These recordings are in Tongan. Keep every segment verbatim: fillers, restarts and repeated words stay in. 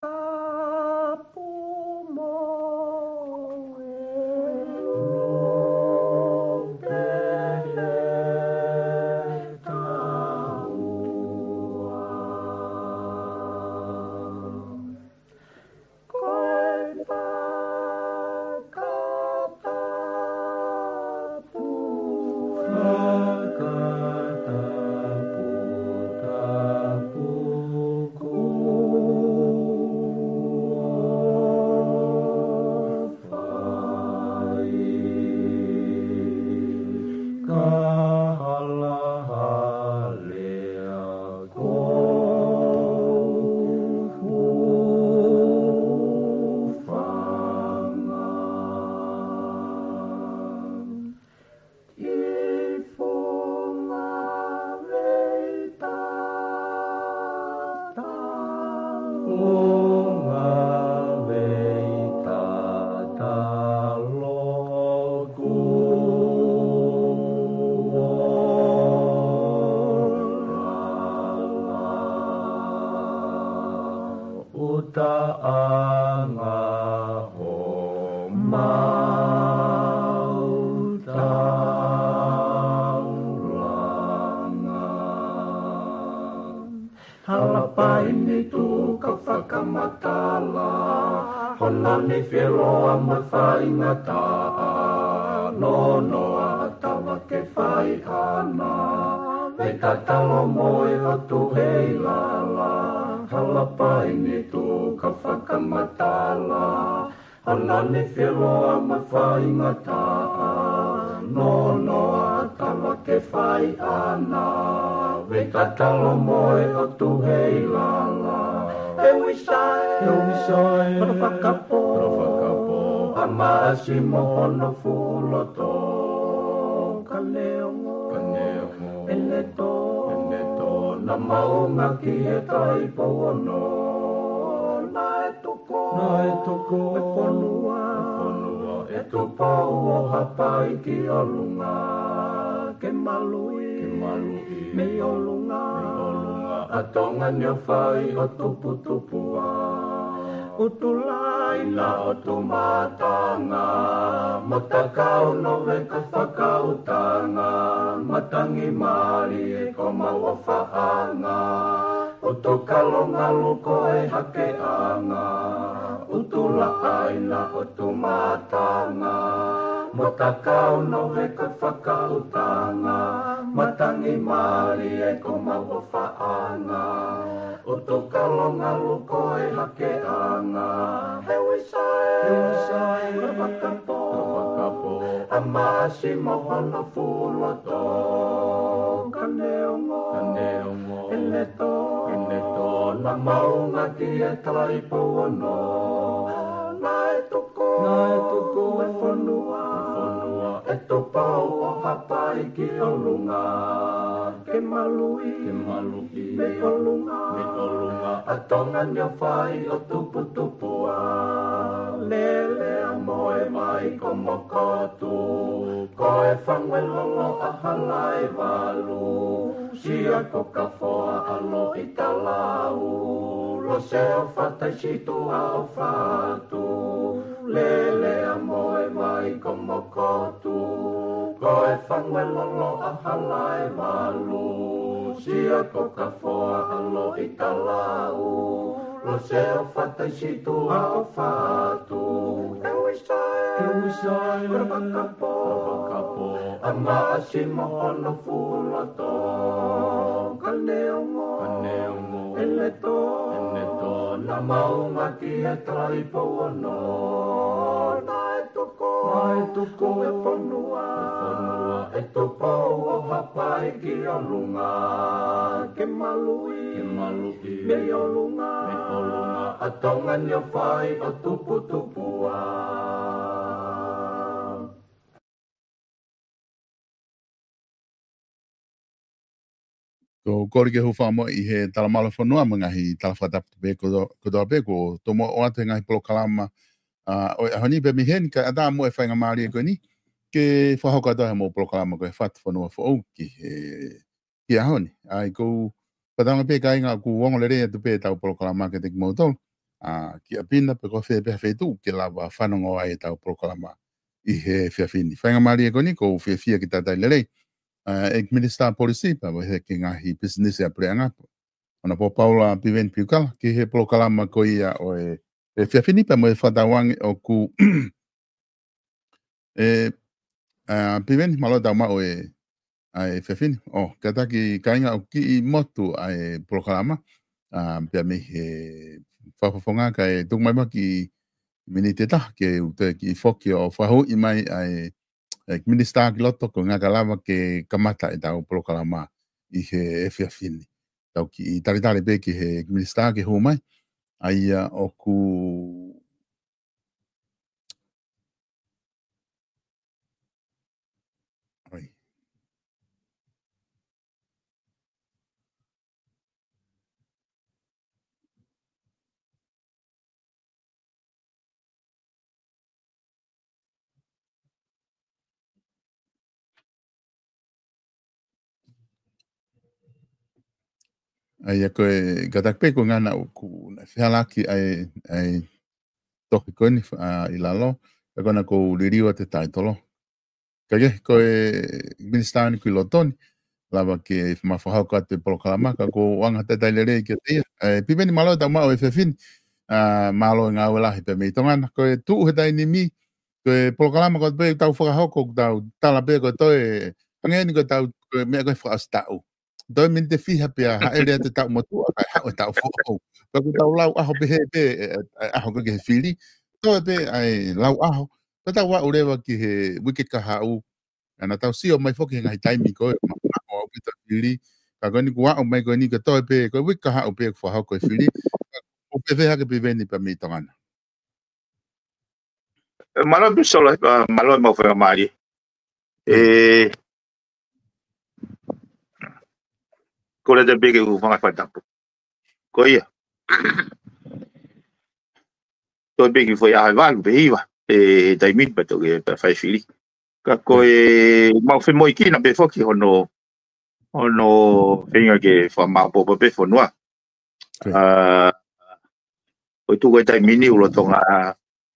Tapu mo e lope he taua. Ko e fakatapu, fakatapu, tapu kuo fai. Ka halahalea ko e hūfanga. Ki funga vei tatalo. Funga vei tatalo kuo lala. ʻUtaʻanga homau taulanga. Hala paini tuʻu ka fakamatala, hono nifi ʻe loa mo e faingataʻa, nonoa ʻa Tava ke fai ʻana, vei tatalo mo e ʻOtu hei lala. Hala paini tuʻu ka fakamatala, hono nifi ʻe loa mo e faingataʻa, nonoa ʻa Tava ke fai ʻana, vei tatalo mo e ʻOtu hei lala. ʻE Uisae, ʻe Uisae, hono fakapō, hono fakapō, ʻa Maʻasi mo hono fuʻu loto. Ka neongo, ka neongo, ʻene tō, ʻene tō, naʻa maunga ki he Taʻahine Pouono. Naʻe tuku, naʻe tuku e fonua, e fonua ʻe Tupou ʻo Haʻapai ki ʻolunga, ke maluʻi, ke maluʻi mei ʻolunga, mei ʻolunga ʻa Tonga ni ʻo fai ʻo tuputupuʻa. ʻUtulāina ʻo Tumatanga, mo Takau Nove ka fakaʻutanga, matangi mālie ko homau ʻofaʻanga. ʻUtukalo ngalu ko e hakeʻanga, ʻUtulāina ʻo Tumatanga, mo Takau Nove ka fakaʻutanga, matangi mālie ko homau ʻofaʻanga. ʻUtukalo ngalu ko e hakeʻanga. ʻE Uisae, ʻe Uisae, hono fakapō, hono fakapō, ʻa Maʻasi mo hono fuʻu loto. Ka neongo, ka neongo, ʻene tō, ʻene tō, naʻa maunga ki he Taʻahine Pouono. Naʻe tuku, naʻe tuku e fonua, e fonua ʻe Tupou ʻo Haʻapai ki ʻolunga, ke maluʻi, ke maluʻi mei ʻolunga, mei ʻolunga ʻa Tonga ni ʻo fai ʻo tuputupuʻa. Lele ʻa Moevai ko Mokotu, ko e fangu ʻe lolo ʻa Halaevalu, Sia ko Kafoa ʻa Loʻitalau, Lose ʻo Fataisituʻa ʻo Fatu. Lele ʻa Moevai ko Mokotu, ko e fangu ʻe lolo ʻa Halaevalu, Sia ko Kafoa ʻa Loʻitalau, Lose ʻo Fataisituʻa ʻo Fatu. ʻE Uisae, ʻe Uisae, hono fakapō, hono fakapō, ʻa Maʻasi mo hono fuʻu loto. Ka neongo, ka neongo, ʻene tō, ʻene tō, naʻa maunga ki he Taʻahine Pouono. Naʻe tuku, naʻe tuku e fonua, e fonua ʻe Tupou ʻo Haʻapai ki ʻolunga, ke maluʻi, ke maluʻi mei ʻolunga, mei ʻolunga ʻa Tonga ni ʻo fai ʻo tuputupuʻa. Ko e kole ke hūfanga mo e talamalu fonua mo e ngaahi tala fakatapu pē ko, kotoa pē kuo tomuʻa ʻoatu he ngaahi polokalama, ʻa, ʻo e ʻaho ni pea mei heni kae ʻatā mo e faingamālie ko eni ke fakahoko atu ai hoʻomou polokalama ko e Fatu Fonua Foʻou ki he, ki he ʻaho ni. ʻA ia ʻoku ou fakatauange pē kāinga ʻoku ongo lelei atu pē ʻetau polokalama kiate kimoutolu. ʻa, ki ʻapi na pe ko fē pē ha feituʻu ke lava fanongo ai ʻetau polokalama ʻi he efiafi ni. Faingamālie ko eni ʻoku ou fiefia ke talitali lelei ʻa e ʻEiki Minisitā Polisi pea mo e Hiki Ngaahi Pisinisi ʻa e Puleʻanga, Honourable Paula Piveni Piukala, ki he polokalama ko ia ʻo e, e efiafi ni pea mo e fakatauange ʻoku ʻE, ʻa, Piveni, mālō e tau maʻu e, ʻa e efiafi ni. ʻO, kātaki kāinga ʻoku kiʻi motu ʻa e polokalama, ʻa, pea mei he fakafofonga kae tuku mai pē ha kiʻi miniti ʻe taha ke u toe kiʻi foki ʻo fakahūʻi mai ʻa e, e minisitā ki loto ko e ʻuhinga ka lava ke kamata ʻetau polokalama ʻi he efiafi ni. Tau kiʻi talitali pē ki he minisitā ke hū mai. ʻA ia ʻoku ʻOi. ʻA ia ko e kātaki pē ko e ʻuhinga naʻa ku, naʻe fehālaaki ʻa e, ʻa e tohi ko eni, ʻa, ʻi lalo, pea ko ena ʻoku ou liliu atu e taitolo. Ka ke, ko e minisitā ni ki loto ni, lava ke ma fakahoko atu e polokalama, ka ʻoku ou anga talitali lelei kiate ia. ʻE, Piveni, mālō e tau maʻu e efiafi ni, ʻa, mālō e ngāue lahi pea mei Tonga na. Ko e tuʻu he taimi ni, ko e polokalama ko ē pē ʻoku tau fakahoko, ʻoku tau tala pē ko e toe, hangē ni ko e tau, ko e meʻa ko e fakaʻosi taʻu. Toe miniti ʻe fiha pea hāʻele atu e taʻu motuʻa, kae haʻu e taʻu foʻou. Pea ʻoku tau lau ʻaho pehē pē, e, e, e ʻaho ko ē ki he fili. Toe pē ʻa e lau ʻaho. Pea tau aʻu leva ki he uike kahaʻu. ʻA, naʻa tau sio mai foki he ngaahi taimi ko ē, ma, ma, ʻo aʻu pē ʻa e fili. Ka ko eni kuo aʻu mai ko eni ka toe pē, ko e uike kahaʻu pē kuo fakahoko e fili. ʻOku pehē hake Piveni pea mei Tonga na. ʻE, mālō e Solo, ʻa, mālō e maʻu faingamālie. ʻE, ko e lea pē ke u hūfanga he fakatapu. Ko ia. Toe pē ki he foʻi ʻaho ʻe valu pe hiva, ʻe, taimi ni pea toki pea fai fili. Ka ko e mau femoʻuekina pē foki hono, hono feinga ke fakamāʻopoʻopo pē fonua. ʻA, ʻo tuku e taimi ni ʻoku lolotonga,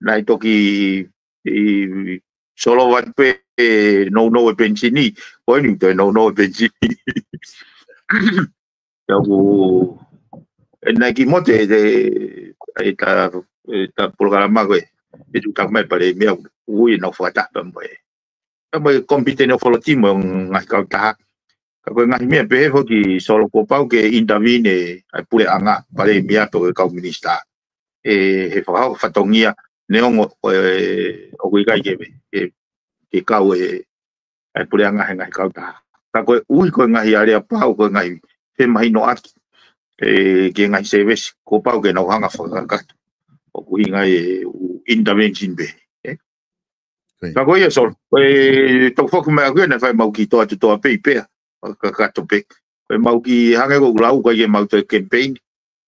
naʻe toki ʻi Solo atu pē e nounou e penisini, ko eni toe nounou e penisini. Pea ʻoku, ʻe naʻe kiʻi motu e, e, e ta, e ta polokalama ko ē, ʻe tuku mai Palēmia ʻoku ui ʻenau fakataha mo e, mo e Komipiti Authority mo e ngaahi kautaha. Ka ko e ngaahi meʻa pehē foki Solo kuo pau ke intervene ʻa e Puleʻanga, Palēmia pe ko e kau minisitā. ʻE, he fakahoko fatongia neongo, ʻe, ʻoku ʻikai ke, ke, ke kau e, ʻa e Puleʻanga he ngaahi kautaha. Ka ko e ui ko e ngaahi aleapau, ko e ngaahi femahinoʻaki, ʻe, ki he ngaahi sēvesi, kuo pau ke nau hanga fakakakato. ʻOku ʻuhinga e ʻū intervention pē, ē? Ka ko ia Solo, ko e tau foki mai ʻaku ia naʻe fai mau kiʻi toʻa atu toʻa pē ʻi pea, kakato pē. Ko e mau kiʻi hangē ko ʻeku lau ko e mau toe campaign,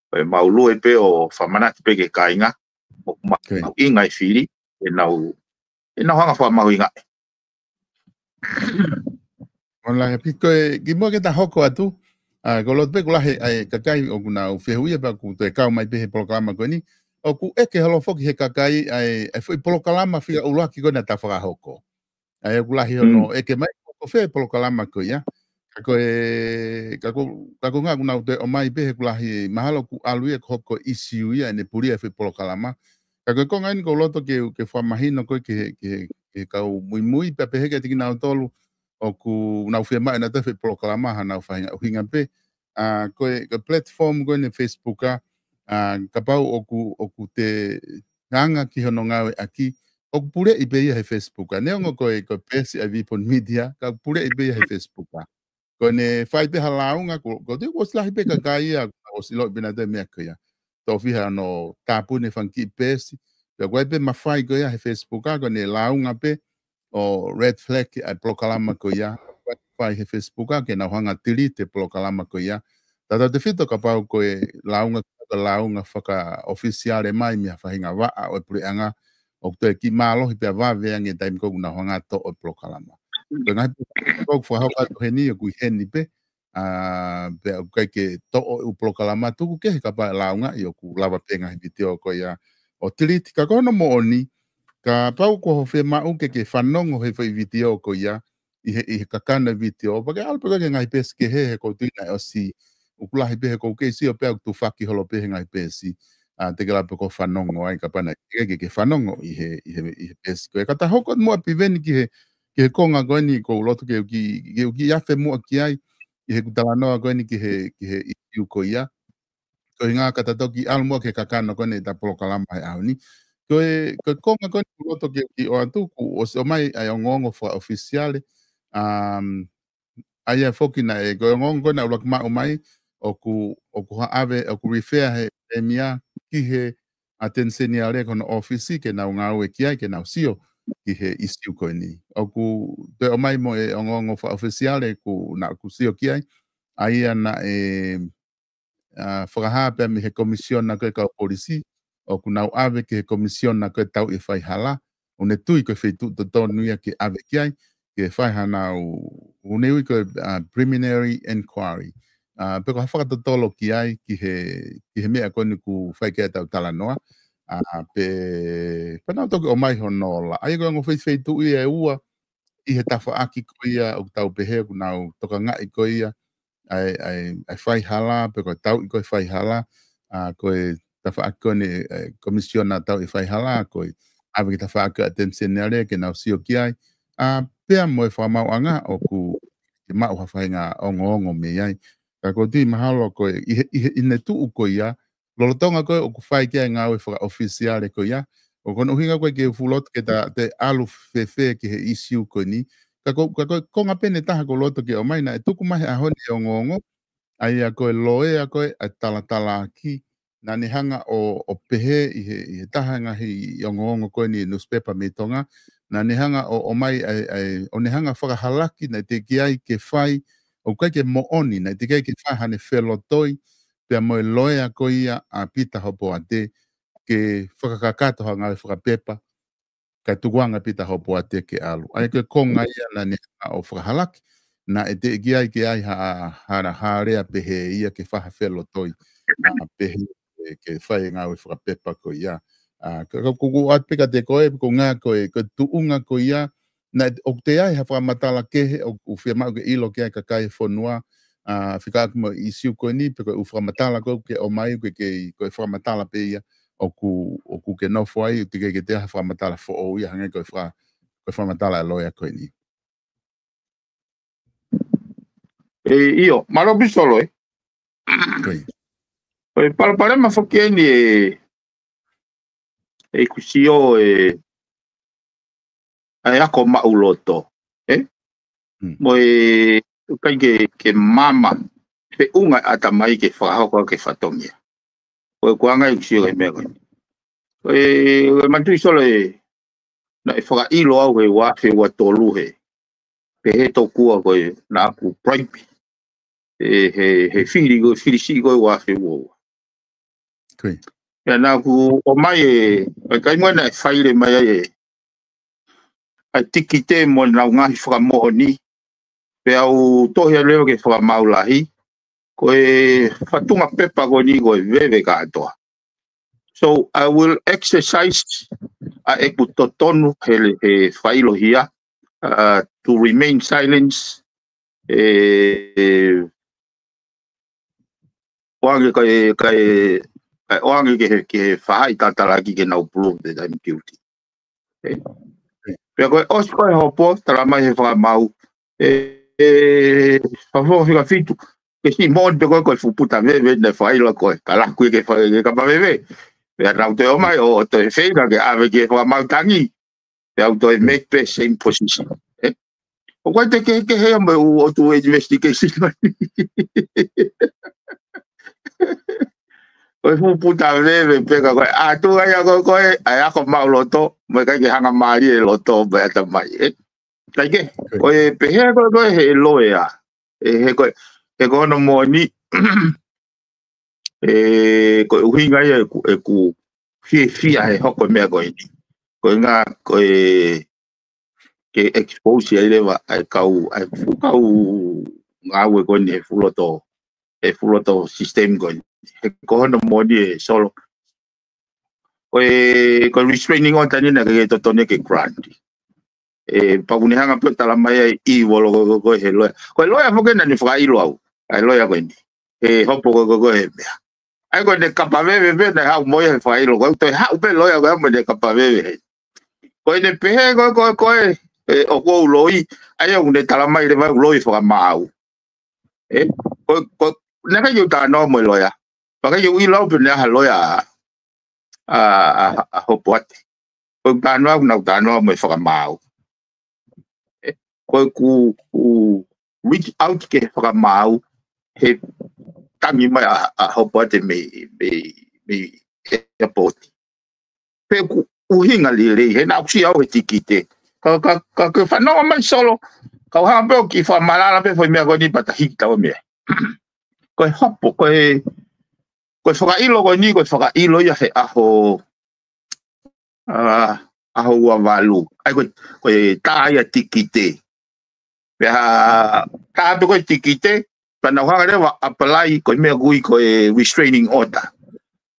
ko e mau lue pē ʻo fakamanatu pē ki he kāinga, ʻoku ma, mau ʻinga e fili, ʻenau, ʻenau hanga fakamahuʻingaʻi. ʻOku lahi ʻaupito e, kimuʻa ke ta hoko atu, ʻa, ʻoku ou loto pē ʻoku lahi ʻa e kakai ʻoku nau fehuʻia pea ʻoku toe kau mai pē he polokalama ko eni, ʻoku ʻeke holo foki he kakai ʻa e, ʻa e foʻi polokalama fika ʻuluaki ko ē naʻa ta fakahoko. ʻA ia ʻoku lahi hono ʻeke mai, ko fē polokalama ko ia. Ka ko e, ka ko, ka ko e ʻuhinga ʻoku nau toe ʻomai pē he ʻoku lahi mahalo ʻoku ʻalu ia ʻoku hoko ʻisiū ia ʻene pulia e foʻi polokalama. Ka ko e konga eni ʻoku ou loto ke, ke fakamahino ko ē ki he, ki he, ki he kau muimui, pea pehē kiate kinautolu ʻoku nau fiemaʻu ʻenau toe foʻi polokalama, hanau faʻahinga ʻuhinga pē. ʻA, ko e, ko e platform ko eni Facebook ʻa, ʻa, kapau ʻoku, ʻoku te anga ki hono ngāueʻaki, ʻoku puleʻi pē ia he Facebook ʻa. Neongo ko e, ko e peesi ʻa e Vipon Media, ka ʻoku puleʻi pē ia he Facebook ʻa. Ko ʻene fai pē ha lāunga, ko, ko te ʻosi lahi pē kakai ia, ʻosi ʻiloʻi pē naʻa toe meʻa ko ia. Tofiha hono tāpuni e fanga kiʻi peesi. Pea ko e pē mafai ko ia he Facebook ʻa, ko ʻene lāunga pē, ʻo red flag ʻa e polokalama ko ia. Fai he Facebook ʻa, ke nau hanga delete e polokalama ko ia. Tautautefito kapau ko e lāunga, ko e lāunga fakaʻofisiale mai mei ha faʻahinga vaʻa ʻo e puleʻanga, ʻoku toe kiʻi mālohi pea vave ange taimi ko ē ʻoku nau hanga toʻo e polokalama. Ko e ngaahi polokalama ʻoku fakahoko atu heni, ʻoku ʻi heni pē, ʻA, pea ʻoku ʻikai ke toʻo e ʻū polokalama tuku kehe kapau ʻe lāungaʻi ʻoku lava pē ngaahi vitiō ko ia ʻo tiliti. Ka ko hono moʻoni, kapau ko ho fiemaʻu ke ke fanongo he foʻi vitiō ko ia, ʻi he, ʻi he kakano e vitiō, pea ke ʻalu pē koe ki he ngaahi peesi kehe he ʻoku ou tui naʻe ʻosi, ʻoku lahi pē he ʻoku ou kei sio pē ʻoku tufaki holo pē he ngaahi peesi, ʻa, te ke lava pē koe ʻo fanongo ai kapau naʻe ʻikai ke ke fanongo ʻi he, ʻi he, ʻi he peesi ko ē. Ka ta hoko muʻa Piveni ki he, ki he konga ko eni ʻoku ou loto ke u kiʻi, ke u kiʻi afe muʻa ki ai, ʻi heʻeku talanoa ko eni ki he, ki he ʻisiū ko ia. Ko e ʻuhinga ka ta toki ʻalu muʻa ki he kakano ko eni ʻeta polokalama he ʻaho ni. Ko e, ko e konga ko eni ʻoku ou loto ke u kiʻi ʻoatu, kuo ʻosi ʻomai ʻa e ongoongo fakaʻofisiale, um, ʻa ia foki naʻe, ko e ongoongo ko ē naʻe ʻuluaki maʻu mai, ʻoku, ʻoku haʻave, ʻoku refer he Palēmia ki he ʻAteni Seniale ko hono ʻōfisi ke nau ngāue ki ai, ke nau sio ki he ʻisiū ko eni. ʻOku toe ʻomai mo e ongoongo fakaʻofisiale ʻoku nau ʻoku sio ki ai, ʻa ia naʻe, ʻa, fakahā pē mei he Komisiona ko ē Kau Polisi, ʻoku nau ʻave ki he Komisiona ko ē Tauʻi e Faihala, ʻoku ne tui ko e feituʻu totonu ia ke ʻave ki ai, ke fai hanau, ʻoku ne ui ko e, ʻa, preliminary inquiry. ʻA, pe ko ha fakatotolo ki ai, ki he, ki he meʻa ko eni ʻoku fai ki ai ʻetau talanoa. ʻA, pe, pe nau toki ʻomai hono ola. ʻA ia ko e ongo feituʻu ia ʻe ua, ʻi he tafaʻaki ko ia ʻoku tau pehē ʻoku nau tokangaʻi ko ia, ʻa e, ʻa e, ʻa e faihala, pe ko e tauʻi ko ē faihala, ʻa, ko e tafaʻaki ko eni, ʻa e Komisiona Tauʻi e Faihala, ko e ʻave ki he tafaʻaki ʻAteni Seniale ke nau sio ki ai, ʻa, pea mo e fakamaauʻanga ʻoku ke maʻu ha faʻahinga ongoongo mei ai. Ka ʻoku ou tui mahalo ko e, ʻi he, ʻi he, ʻi heʻene tuʻu ko ia, lolotonga ko ē ʻoku fai ki ai e ngāue fakaʻofisiale ko ia. ʻOku, ko hono ʻuhinga ko ē ke u fuʻu loto ke ta, te ʻalu fēfē ki he ʻisiū ko eni. Ka ko, ka ko e konga pē ʻe taha ʻoku ou loto ke ʻomai naʻe tuku mai he ʻaho ni e ongoongo, ʻa ia ko e loea ko ē ʻa e talatalaaki, naʻa ne hanga ʻo, ʻo pehē ʻi he, ʻi he taha e ngaahi ongoongo ko eni newspaper mei Tonga, naʻa ne hanga ʻo, ʻomai ʻa e, ʻa e, ʻo ne hanga fakahalaki naʻe teʻeki ai ke fai, ʻoku ʻikai ke moʻoni, naʻe teʻeki ai ke fai haʻane felotoi, pea mo e loea ko ia ʻa Pita Hopoate, ke fakakakato ha ngāue fakapepa, kae tukuange ʻa Pita Hopoate ke ʻalu. ʻA ia ko e konga ia naʻa ne hanga ʻo fakahalaki, naʻe teʻeki ai ke ʻi ai ha, ha, ha lea pehē ia ke fai ha felotoi, ʻa, pehē ke fai e ngāue fakapepa ko ia. ʻA, ka, ka, ʻoku ou ʻoatu pē kiate koe, ko e ʻuhinga ko e, ko e tuʻunga ko ia, naʻe, ʻoku toe ʻi ai ha fakamatala kehe, ʻoku, ʻoku fiemaʻu ke ʻilo ki ai e kakai e fonua, ʻa, fekauʻaki mo e ʻisiū ko eni, pe ko e ʻū fakamatala ko ē ʻoku ke ʻomai, ʻoku ke, ko e fakamatala pē ia, ʻoku, ʻoku ke nofo ai, ʻoku teʻeki ke toe ʻi ai ha fakamatala foʻou ia, hangē ko e faka-, ko e fakamatala ʻa e loea ko eni. ʻE, ʻio, mālō Pisolo, ē? Ko ia. Ko e palopalema foki eni ē, ʻeku sio ē, ʻa e ako maʻuloto, ē? Mm. Mo e ʻikai ke, ke maama, feʻunga ʻatamai ke fakahoko ʻaki e fatongia. Ko e kuanga ʻeku sio ki he meʻa ko eni. Ko e, ko e manatuʻi Solo ē, naʻe fakaʻilo au he ua afe ua tolu he, pehē tokua ko e naʻa ku bribe ē, he, he fili ko, fili siʻi ko e ua afe ua ua. Ko ia. Pea naʻa ku ʻomai e, ʻa e kai mo e naʻe faile mai ai e, ʻa e tikite mo ʻenau ngaahi fakamoʻoni, pea u tohi atu leva ki he fakamaau lahi, ko e fatunga pepa ko eni ko e veve kātoa. So I will exercise ʻa ʻeku totonu he, he faʻiloʻi ia, uh, to remain silence, ē, ē, ʻoange kae, kae, kae ʻoange ki he, ki he faʻahitalatalaaki ke nau prove that I'm guilty. Ē. Pea ko e ʻosi ko ē hopo, tala mai he fakamaau, ē, ē, fafo fika fitu. Ke siʻi moʻoni pē ko e, ko e fuʻu puta veve naʻe faila ko ē. Ka laku ia ke fa-, ke kapa veve. Pea nau toe ʻomai, ʻo, ʻo toe feinga ke ʻave ki he fakamaau tangi. Pea u toe make pē same position. Ē? ʻOku ʻikai te ke, ke hea mo e ʻū ʻotu investigation mai. Ko e fuʻu puta veve pē ka ko e ʻatu ai ako ko ē, ʻa e ako maʻuloto, mo e ʻikai ke hanga mālie e loto, mo e ʻatamai, ē? ʻIkai ke, ko e pehē ko ē, ko e he loea, ē, he ko e, he ko hono moʻoni, ē, ko e ʻuhinga ia ʻeku, ʻeku fiefia he hoko e meʻa ko eni. Ko e ʻuhinga, ko e ke expose ai leva ʻa e kau, ʻa e fuʻu kau ngāue ko eni he fuʻu loto, he fuʻu loto system ko eni. He ko hono moʻoni ē Solo. Ko e, ko e restraining order ni naʻe ʻikai totonu ia ke grant. ʻE, pea ʻoku ne hanga pē ʻo tala mai ai ʻi volo ko, ko, ko he loea. Ko e loea foki naʻa ne fakaʻilo au. ʻA e loea ko eni. He hopo ko, ko, ko he meʻa. ʻA ia ko ʻene kapa veve pē naʻe haʻu mo ia he fakaʻilo. Ko e toe haʻu pē loea ko ia mo ʻene kapa veve he. Ko ʻene pehē ko, ko, ko e, ʻe, ʻoku ou loi. ʻA ia ʻoku ne tala mai leva ʻoku loi fakamaau. ʻE, ko, ko, naʻe ʻikai ke u talanoa mo e loea. Pea ʻikai ke u ʻilo au pe naʻe ʻi ai ha loea ʻa, ʻa, ʻa, ʻa Hopoate. Ko e talanoa, ʻoku nau talanoa mo e fakamaau. ʻE, ko ʻeku, ʻeku reach out ki he fakamaau, he tangi mai ʻa, ʻa Hopoate mei, mei, mei airport. Pea ʻoku ʻuhinga lelei, he naʻá ku sio au he tikite. Ka, ka, ka, ka fanongo mai Solo, kau hanga pē ʻo kiʻi fakamalala pē foʻi meʻa ko eni pea ta hiki taua meʻa. Ko e hopo, ko e, ko e fakaʻilo ko eni, ko e fakaʻilo ia he ʻaho, ʻa, ʻaho ua valu. ʻA ia ko e, ko e tā ia tikite. Pea tā pē ko e tikite, pea nau hanga leva ʻo apply ko e meʻa ʻoku ui ko e restraining order.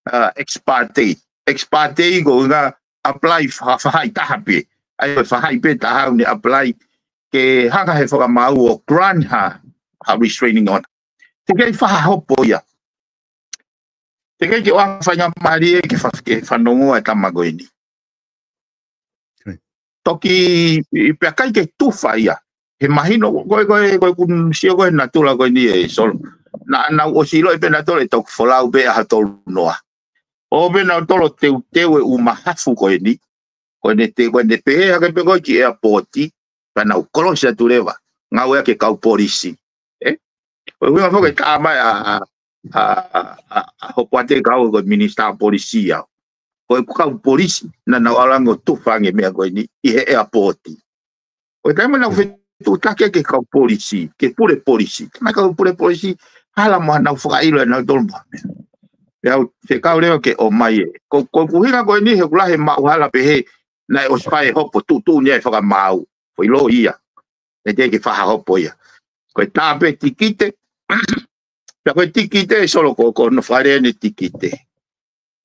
ʻA, ex parte. Ex parte ko e ʻuhinga apply fa-, faʻahi taha pē. ʻA ia ko e faʻahi pē taha ʻoku ne apply ke hanga he fakamaau ʻo grant ha, ha restraining order. Teʻeki ai fai ha hopo ia. Teʻeki ai ke ʻoange faingamālie ke fa-, ke fanongoa e tama ko eni. Toki, ʻi, pea ʻikai ke tufa ia. He mahino, ko e, ko e, ko e ʻoku sio ko e natula ko eni ē Solo. Naʻa nau ʻosi ʻiloʻi pē natula ʻe toki folau pē ʻaho tolu noa. ʻO pē nau tolo teuteu e ʻū mahafu ko eni. Ko ʻene te, ko ʻene pehē hake pē ko e ki airport, pea nau kolosi atu leva. Ngāueʻaki e kau polisi. ʻE? Ko e ʻuhinga foki e tā mai ʻa, ʻa, ʻa, ʻa, ʻa, ʻa Hopoate kau ko e minisitā polisi au. Ko e kau polisi, naʻa nau ʻalu ange ʻo tufa ange meʻa ko eni, ʻi he airport. Ko e taimi naʻa nau fetuʻutaki ki he kau polisi, ki he pule polisi. Mai kau pule polisi, hala mo nau fakaʻilo ʻe nau tolo mo ha meʻa. Pea u, fekau leva ke ʻomai ē. Ko, ko e ʻuhinga ko eni he ʻoku lahi e maʻuhala pehē, naʻe ʻosi fai e hopo tuʻutuʻuni ai e fakamaau. Foʻi loi ia. Naʻe teʻeki ke fai ha hopo ia. Ko e tā pē tikite, pea ko e tikite ē Solo ko, ko hono fakalea ʻene tikite.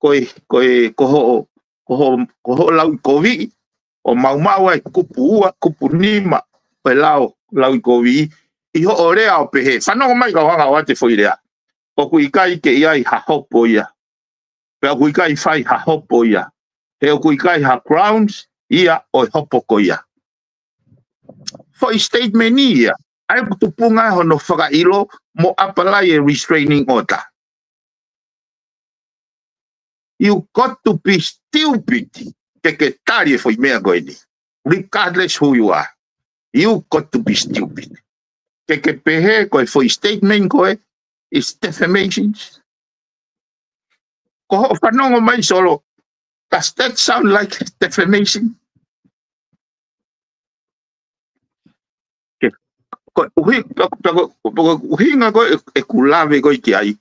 Ko e, ko e, ko hoʻo, ko hoʻo, ko hoʻo lauʻikoviʻi, ʻo maumau ai kupu ua, kupu nima, ko e lao, lauʻikoviʻi, ʻi hoʻo lea ʻo pehē, fanongo mai kau hanga ʻo ʻoatu e foʻi lea. ʻOku ʻikai ke ʻi ai ha hopo ia. Pea ʻoku ʻikai fai ha hopo ia. He ʻoku ʻikai ha grounds ia ʻo e hopo ko ia. Foʻi statement ia. ʻA ia ʻoku tupunga hono fakaʻilo mo apply e restraining order. You got to be stupid ke ke tali e foʻi meʻa ko eni. Regardless who you are. You got to be stupid. Ke ke pehē ko e foʻi statement ko ē is defamation. Ko hoʻo fanongo mai Solo, does that sound like defamation? Ke, ko e ʻuhi-, ko, ko, ko, ko e ʻuhinga ko ē ʻeku lave ko ē ki ai.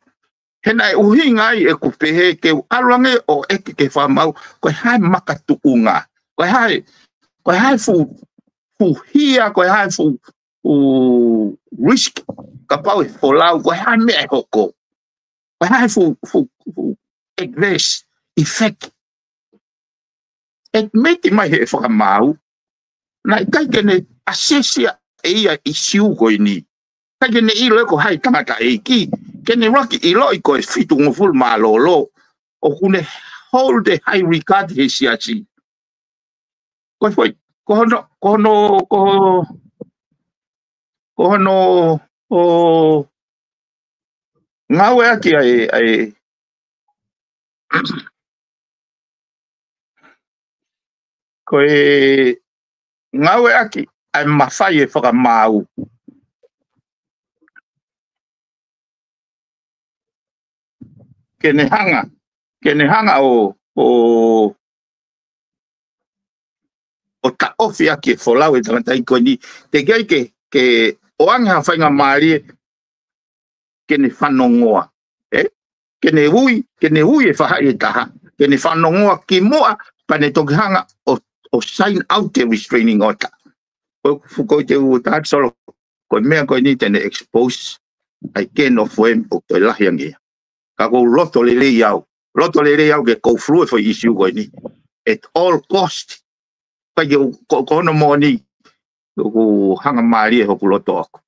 He naʻe ʻuhinga ai ʻeku pehē ke u ʻalu ange ʻo ʻeke ki he fakamaau, ko e hā e makatuʻunga. Ko e hā e, ko e hā e fuʻu, fuʻu hia, ko e hā e fuʻu, fuʻu risk, kapau ʻe folau, ko e hā e meʻa ʻe hoko. Ko e hā e fuʻu, fuʻu, fuʻu adverse effect. Admit mai he fakamaau, naʻe ʻikai ke ne assess ia ʻe ia e issue ko eni. ʻIkai ke ne ʻilo ia ko hai tangataʻeiki, ke ne ʻuluaki ʻiloʻi ko e fitungofulu mālōlō, ʻoku ne hold e high regard he siasi. Ko e foʻi, ko hono, ko hono, ko, ko hono, ʻo, ngāueʻaki ʻa e, ʻa e, ko e ngāueʻaki ʻa e mafai e fakamaau. Ke ne hanga, ke ne hanga ʻo, ʻo, ʻo taʻofi ʻaki e folau e tangataʻeiki ko eni, teʻeki ai ke, ke ʻoange ha faingamālie ke ne fanongoa. ʻE? Ke ne ui, ke ne ui e faʻahi ʻe taha, ke ne fanongoa kimuʻa, pea ne toki hanga ʻo, ʻo sign out e restraining order. Ko, ko e te u tā atu Solo. ko e meʻa ko eni te ne expose ʻa e can of worm ʻoku toe lahi ange ia. Ka ʻoku ou loto lelei au. Loto lelei au ke go through e foʻi issue ko eni at all cost. Ka ke u-, ko, ko hono moʻoni, ʻoku hanga mālie hoku loto ʻaʻaku.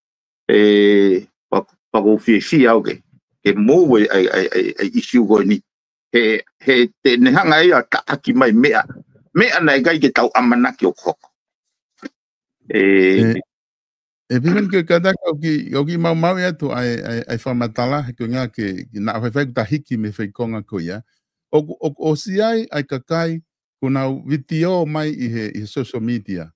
ʻE, pea, pea ʻoku ou fiefia au ke, ke move ʻa e, ʻa e, ʻa e, ʻa e issue ko eni. He, he te ne hanga ia ʻo taʻaki mai meʻa. Meʻa naʻe ʻikai ke tau ʻamanaki ʻoku hoko. ʻE, ʻE, ʻe Piveni, ke kātaki ʻoku, ʻoku maumauʻi atu ʻa e, ʻa e, ʻa e fakamatala, he ko e ʻuhinga ke, ke naʻa faifai kuo ta hiki mei he foʻi konga ko ia. ʻOku, ʻoku ʻosi ʻi ai ʻa e kakai, kuo nau vitiō mai ʻi he, ʻi he social media.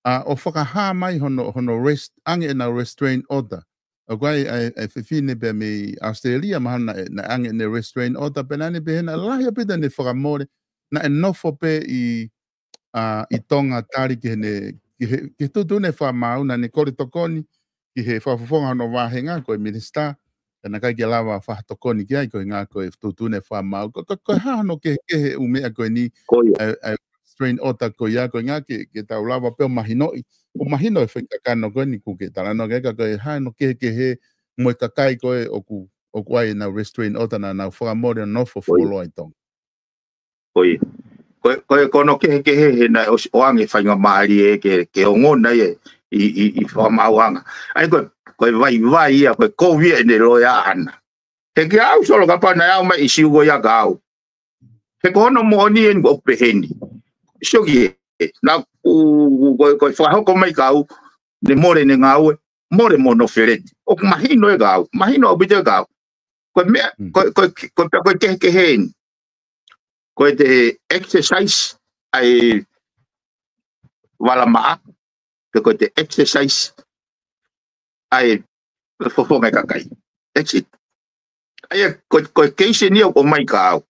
ʻA, ʻo fakahā mai hono, hono rest, ʻange ʻenau restraint order. ʻOku ʻi ai ʻa e, ʻa e fefine pea mei Australia, mahalo naʻe, naʻe ʻange ʻene restraint order, pea naʻa ne pehē naʻe lahi ʻaupito ʻene fakamole, naʻe nofo pē ʻi, ʻa, ʻi Tonga tali ki heʻene, ki he, ki he tuʻutuʻuni fakamaau, naʻa ne kole tokoni ki he fakafofonga hono vāhenga, ko e minisitā, ka naʻe ʻikai ke lava fakatokoni ki ai, ko e ʻuhinga ko e tuʻutuʻuni fakamaau. Ko, ko, ko e hā hono kehekehe ʻū meʻa ko eni, Ko ia. ʻa e, ʻa e restraint order ko ia, ko e ʻuhinga ke, ke tau lava pē ʻo mahinoʻi, ʻo mahino e foʻi kakano ko eni kuo ke talanoa ki ai, ka ko e hā hono kehekehe mo e kakai ko ē ʻoku, ʻoku ʻi ai ʻenau restraint order naʻa nau fakamole ʻo nofo Ko ia. fuoloa ʻi Tonga. Ko ia. Ko e, ko e, ko hono kehekehe he naʻe ʻosi ʻoange faingamālie ke, ke ongona ia ʻi, ʻi, ʻi fakamaauʻanga. ʻA ia ko e, ko e vaivai ia, ko e kovi ia ʻene loea ʻaʻana. He kiate au Solo, kapau naʻe ʻomai e issue ko ia kiate au. He ko hono moʻoni eni ʻoku pehē ni. Sio ki he, naʻa ku, ko, ko e fakahoko mai kiate au, ne mole ʻene ngāue, mole mo hono feleti. ʻOku mahino ia kiate au, mahino ʻaupito ia kiate au. Ko e meʻa, Mm. ko, ko, ko, ko e kehekehe eni. Ko e te exercise ʻa e vala maʻa, pe ko e te exercise ʻa e fofonga ʻo e kakai. That's it. ʻA ia, ko, ko e case eni ʻoku ʻomai kiate au.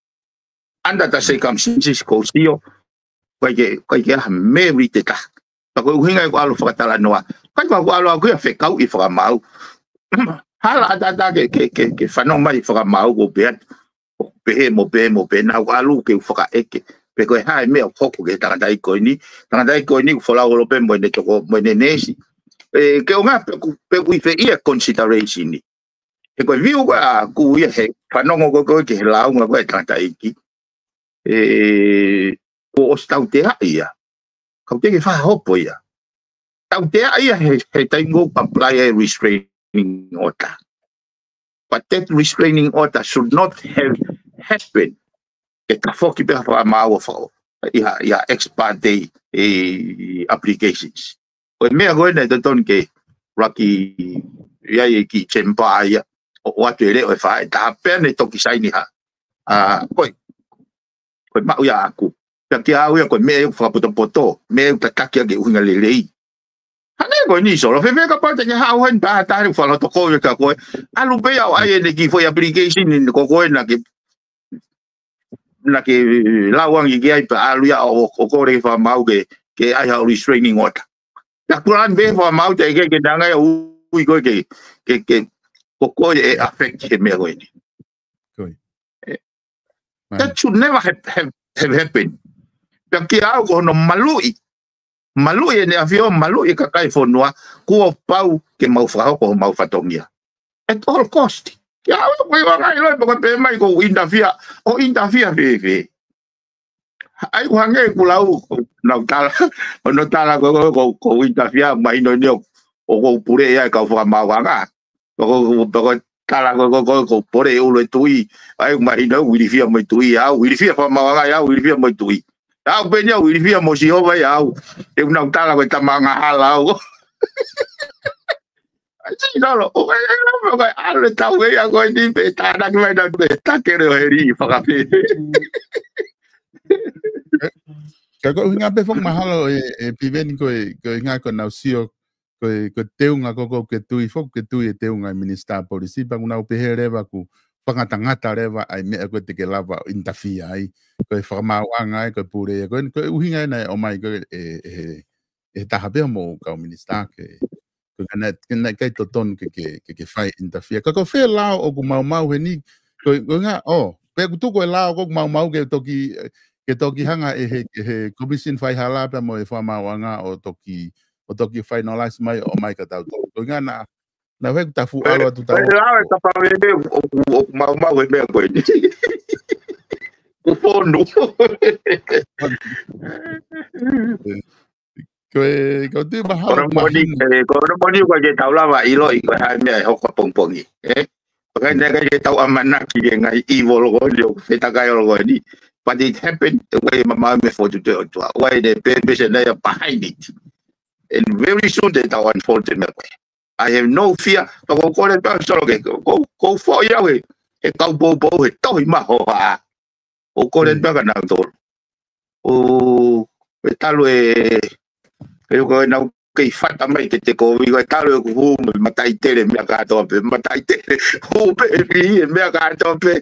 Under the circumstances ʻoku ou sio, ʻikai ke, ʻikai ke ʻi ai ha merit ʻe taha. Ka ko e ʻuhinga ia ʻoku ou ʻalu ʻo fakatalanoa. ʻIkai ke u ʻalu au ia ʻo fekauʻi e fakamaau. Hala ʻatā ke, ke, ke, ke fanongo mai e fakamaau ʻoku ou pehē atu. ʻOku pehē mo pehē mo pehē, naʻa ku ʻalu ke u fakaʻeke pe ko e hā e meʻa ʻoku hoko ki he tangataʻeiki ko eni. Tangataʻeiki ko eni ʻoku folau holo pē mo ʻene toko, mo ʻene neesi. ʻE, ke ʻuhinga pe ʻoku, pe ʻoku ʻi fē ia e consideration ni. He ko e view ko ē ʻaʻaku ia he fanongo ko ē ki he lāunga ko ē ʻa e tangataʻeiki. ʻE, kuo ʻosi tauteaʻi ia. Kau teke fakahopo ia. Tauteaʻi ia he, he taimi ʻoku apply ai e restraining order. But that restraining order should not have happened ke tafoki pē ha fakamaau ʻo fao. ʻI ha, ʻi ha ex parte, ʻi applications. Ko e meʻa ko ē naʻe totonu ke ʻuluaki ʻi ai e kiʻi chamber ia, ʻo, ʻoatu e leʻo ʻe fā ʻe taha pea ne toki saini ha. ʻA, ko e, ko e maʻu ia ʻaʻaku. Pea kiate au ia ko e meʻa ia ʻoku fakapotopoto, meʻa ia ʻoku tataki ʻaki e ʻuhinga lelei. Hangē ko eni Solo, fēfē kapau te ke haʻu heni pea ʻi ai ha taha ʻoku fakalotokovi kia koe. ʻAlu pē ia ʻo ʻai ʻene kiʻi foʻi application ni ko koe naʻa ke, naʻa ke lau ange ki ai pea ʻalu ia ʻo, ʻo kole ki he fakamaau ke, ke ʻai haʻo restraining order. Pea kulangi pē fakamaau teʻeki ke ne hanga ia ʻo ui koe ke, ke, ke, ko koe ʻe affect he meʻa ko eni. Ko ia. Eh, Mai. That should never have, have, have happened. Pea kiate au ko hono maluʻi. Maluʻi ʻEne ʻAfio, maluʻi e kakai e fonua, kuo pau ke mau fakahoko homau fatongia. At all cost. Kiate au ko e ʻuhinga ia ʻoku ou pehē mai ʻoku ou interfere, ʻoku ou interfere fēfē. ʻA ia ʻoku hangē ʻeku lau, nau tala, hono tala ko, ko, ko, ʻoku ou interfere, mahino eni ʻoku, ʻoku ou puleʻi ʻa e kau fakamaauʻanga. Ko, ko, ko, ko, ko, tala ko, ko, ko, ko, pole e ʻulu e tuʻi. ʻA ia ʻoku mahino ʻoku ou ilifia mo e tuʻi, au, ilifia fakamaauʻanga, au, ilifia mo e tuʻi. Au pē eni au, ilifia mo Sihova ia au. ʻE ʻoku nau tala ko e tama angahala au. ʻAi, sino lo, ʻo, ʻe, ʻe, ʻe, ʻe, ʻalu e tau ʻe ia ko eni pē tānaki mai nau pē, takele ʻo heli fakapē. Ka ko e ʻuhinga pē foki mahalo ʻe, ʻe Piveni ko e, ko e ʻuhinga ko ʻenau sio, ko e, ko e teunga ko, ko ke tui foki, ke tui e teunga e minisitā polisi, pea ʻoku nau pehē leva ʻoku fakangatangata leva ʻa e meʻa ko ē te ke lava ʻo interfere ai, ko e fakamaauʻanga ai, ko e pule ia, ko e, ko e ʻuhinga ena ʻe ʻomai ko ē ʻe, ʻe, ʻe taha pē mo e kau minisitā ke, ko e naʻe, naʻe ʻikai totonu ke, ke, ke, ke fai interfere. Ka ko fē lao ʻoku maumau heni, ko, ko e ʻuhinga, ʻo, pea ʻoku tuku e lao ʻoku maumau ke toki, ke toki hanga ʻe he, ʻe he commission faihala pea mo e fakamaauʻanga ʻo toki ʻo toki finalize mai ʻo mai ka tau tau. Ko e ngana, na he kuta fu alo atu tau. Pea lau e kapa veve ʻoku, ʻoku maumau he meʻa ko eni. Ko fonu. Ko e, ko e tui mahalo. Ko e moʻoni, mahino. E, ko e moʻoni ko e ke tau lava ʻiloʻi, ko e hā e meʻa ʻe hoko pongipongi. E? Ko e kai ne kai ke tau ʻamanaki ke ngaahi evil ko eni, ʻo fetakai olo ko eni. But it happened the way mama me fotu te otua. Why the purpose and they are behind it. And very soon they tau unfold the memory. I have no fear. Ka ko kole pea solo ke, ko, ko fo ia we, he kau poupou, he tohi maho ha. Ko kole pea ka nau tolo. ʻO, e talu e, e ko e nau kei fata mai ke te ko vi, ko e talu e kuhu, mataʻi tele, meʻa kātoa pē, mataʻi tele, hu pē, vi, e meʻa kātoa pē.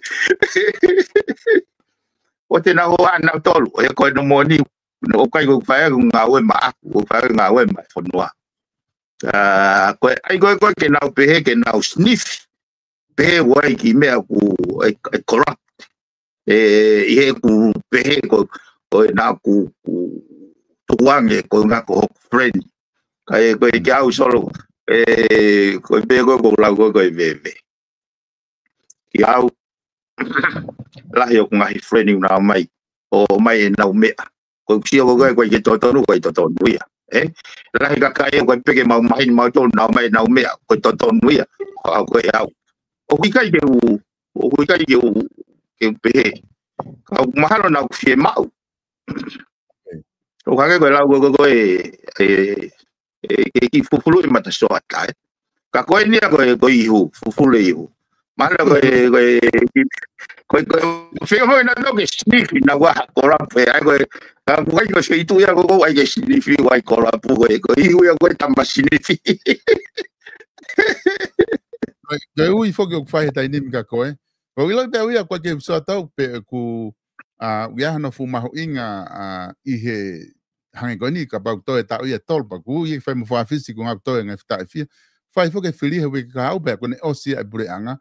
ʻO te nau hoa nau tolu, e ko e no moni, ʻo kai ko fai ko ngāue maʻaku, ko fai ko ngāue maʻa fonua. A, ko e, ai ko e, ko e ke nau pehē, ke nau sniff, pehē wai ki meʻa ku, e, e corrupt. E, ʻi he ku pehē ko, ko e na ku, ku tukuange, ko e ngā ko hoku friend. Ka e, ko e ke au solo, e, ko e pehē ko, ko lau ko, ko e veve. Ki au, lahi ʻoku ngaahi friend ʻuna mai, ʻo mai e nau meʻa. Ko e sio ko e, ko e ke totonu, ko e totonu ia. E? Lahi kakai e, ko e peke mau mahini mau tonu, nau mai nau meʻa, ko e totonu ia. Ko au ko e au. ʻOku ʻikai ke u, ʻoku ʻikai ke u, ke u pehē. Ka ʻoku mahalo nau fie maʻu. ʻOku hake ko e lau ko, ko, ko e, e, e, ke ki fufulu e mata soa tae. Ka ko e nia ko e, ko e ihu, fufulu e ihu. Mana ko e, ko e, ko e, ko e, feo mo na no ke sniff na wa corrupt e, ai ko e, ka ko e, ko e feitu ia ko, ko ai ke sniff, ai corrupt ko e, ko e ihu ia ko e tama sniff. Ko e, ko e ui foki ʻoku fai he taimi ni ka ko e. Ko e ʻilo pē ui a ko e ke usa tau pē ku, a, ui a hano fu mahuʻinga, a, ʻi he hangē ko eni kapau toe taʻu ia tolu pea ku ui fai mo fakafisi ko ngā toe ngai fita e fia. Fai foki e fili he uike kahaʻu pea ko ʻene ʻosi e puleʻanga.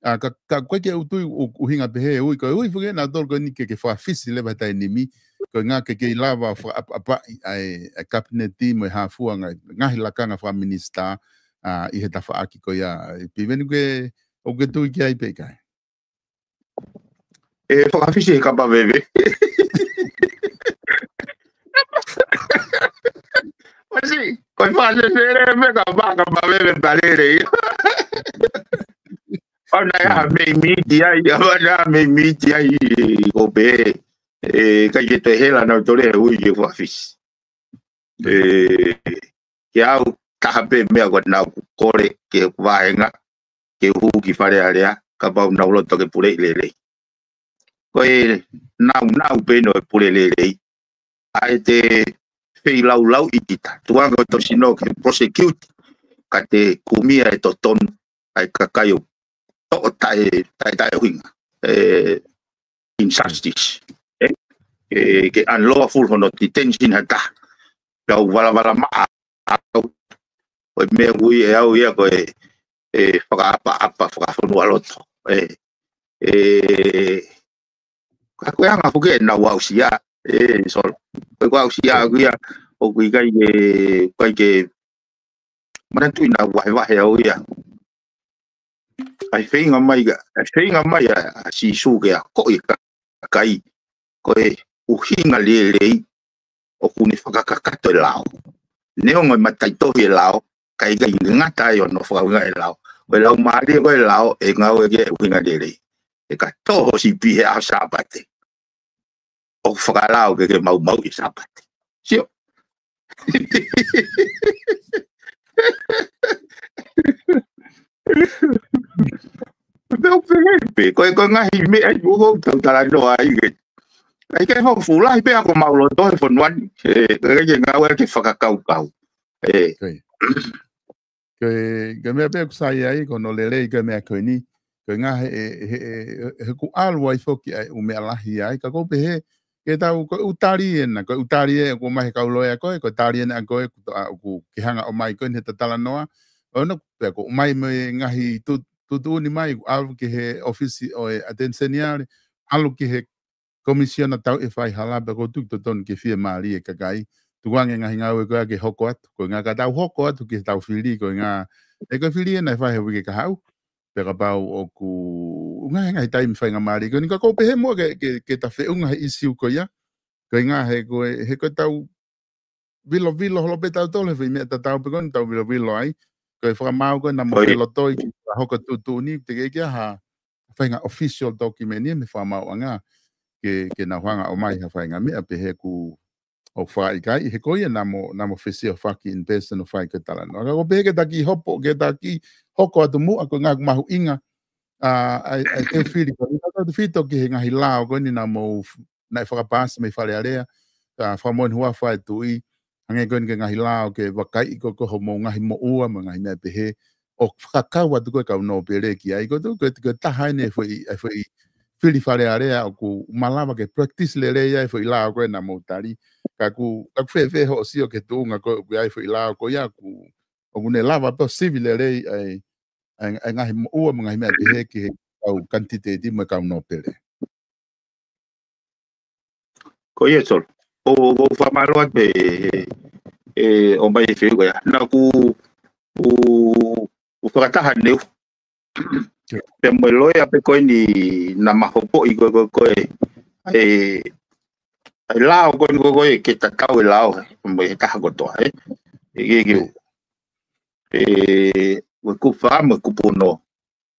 A, ka, ka ko e ke u tui ʻu-, ʻuhinga pehē ui, ko e ui foki na tolu ko eni ke, ke fakafisi leva he taimi ni. Ko e ngā ke, ke lava fakaʻapaʻapaʻi ʻa e, ʻa e kapineti mo e hafua ngai, ngaahi lakanga fakaminisitā, a, ʻi he tafaʻaki ko ia. Piveni ke, ʻoku ke tui ki ai pe ʻikai? E fakafisi he kapa veve. Masi, ko e fakafisi he meʻa ka ma kapa veve talele ia. Au na ia mei miti ai, au na mei miti ai, ko pē. E, kai ke te hela na tole he ui ke fakafisi. E, ke au taha pē meʻa ko e nau ku kole ke ku vahenga, ke u hū ki Fale Alea, kapau nau loto ke puleʻi lelei. Ko e nau, nau pē no e pule lelei. ʻA e te feilaulau ʻi kita. Tuanga ko e tosino ke prosecute, ka te kumia e totonu, ʻa e kakai ʻo toʻo taʻe, taʻe, taʻe ʻuhinga. E, injustice. E, e, ke unlawful hono detention ha taha. Kau valavala maʻa au. Ko e meʻa ui e au ia ko e, e fakaʻapaʻapa, fakafonua loto. E, e, ka ko e anga foki e nau aʻusia. E, solo. Ko e aʻusia au ia, ʻoku ʻikai ke, ʻikai ke, manatuʻi nau vahevahe au ia. ʻAi feinga mai ka, ʻai feinga mai a, a Sīsū ke akoʻi e kakai. Ko e ʻuhinga lelei ʻoku ne fakakakato e lao. Neongo e mataʻitohi e lao, ka ʻikai ngata ai hono fakaʻuhinga e lao. Ko e lau mālie ko e lao, e ngāue ke ʻuhinga lelei. E ka toho sipi he ʻaho Sāpate. ʻOku fakalao ke ke maumauʻi Sāpate. Sio. Pea u pehē pē, ko e, ko e ngaahi meʻa ʻi ʻoku tau talanoa ai ke. ʻAi ke fo fulahi pē ako mau loto he fonua ni, e, ke, ke ngāue ke fakakaukau. E. Ko e, ko e meʻa pē ʻoku sai ai, ko hono lelei ko e meʻa ko eni, ko e ngaahi he, he, he, he ku ʻalu ai foki ai ʻū meʻa lahi ai, ka ko pehē, ke tau, ko e ʻū tali ena, ko e ʻū tali e, ko mai he kau loea ko e, ko e tali ena ko e, ku, a, ku ke hanga ʻo mai ko eni he talanoa, ʻo no, pea ko mai mo e ngaahi tu-, tuʻutuʻuni mai, ʻalu ki he ʻōfisi ʻo e ʻAteni Seniale, ʻalu ki he komisiona tau e faihala, pea ko tuki totonu ke fiemālie e kakai, tukuange ngaahi ngāue ko ia ke hoko atu. Ko e ʻuhinga ka tau hoko atu ki he tau fili, ko e ʻuhinga, ʻe ko e fili ena ʻe fai he uike kahaʻu. Pea kapau ʻoku, ʻuhinga he ngaahi taimi faingamālie ko eni ka ʻoku ou pehē muʻa ke, ke, ke ta feʻunga he ʻīsiu ko ia. Ko e ʻuhinga he ko e, he ko e tau vilovilo holo pē tautolu he foʻi meʻa tatau pē ko eni tau vilovilo ai. Ko e fakamaau ko ē naʻa mo felotoi ki ha hoko tuʻutuʻuni, teʻeki ai ke ʻi ai ha faʻahinga official document ia mei he fakamaauʻanga ke, ke nau hanga ʻo ʻomai ha faʻahinga meʻa pehē ʻoku ʻo fakaʻikaiʻi he ko ia naʻa mo, naʻa mo fesiofaki in person ʻo fai ko e talanoa. Ka ʻoku ou pehē ke ta kiʻi hopo, ke ta kiʻi hoko atu muʻa ko e ʻuhinga ʻoku mahuʻinga ʻa, ʻa, ʻa e teu fili ko eni tautefito ki he ngaahi lao ko eni naʻa mo f-, naʻe fakapaasi mei Fale Alea, ka fakamoʻoni huafa e tuʻi, hangē ko eni ki he ngaahi lao ke vakaiʻi ko, ko hoʻomou ngaahi moʻua mo e ngaahi meʻa pehē, ʻo fakakau atu ko e kau nōpele ki ai, ko e tuʻu, ko e, ko e taha eni e foʻi, e foʻi fili Fale Alea ʻoku malava ke practice lelei ai e foʻi lao ko ē naʻa mou tali, ka ʻoku, ka ʻoku fēfē hoʻo sio ki he tuʻunga ko ē ʻoku ʻi ai e foʻi lao ko ia ʻoku, ʻoku ne lava pē ʻo sivi lelei ai, ʻa e, ʻa e ngaahi moʻua mo e ngaahi meʻa pehē ki he kau kanititeiti mo e kau nōpele. Ko ia Solo. ʻO, ʻo fakamālō atu pē, ʻe, ʻomai e fehuʻi ko ia. Naʻa ku, u, u fakataha neu. Pea mo e loea pē ko eni naʻa ma hopoʻi ko, ko, ko e, e, e lao ko eni ko, ko e ke tatau e lao, mo e taha kotoa, ē. ʻE, ke, ke, ʻe, ʻe, ko e kupu fā mo e kupu ono,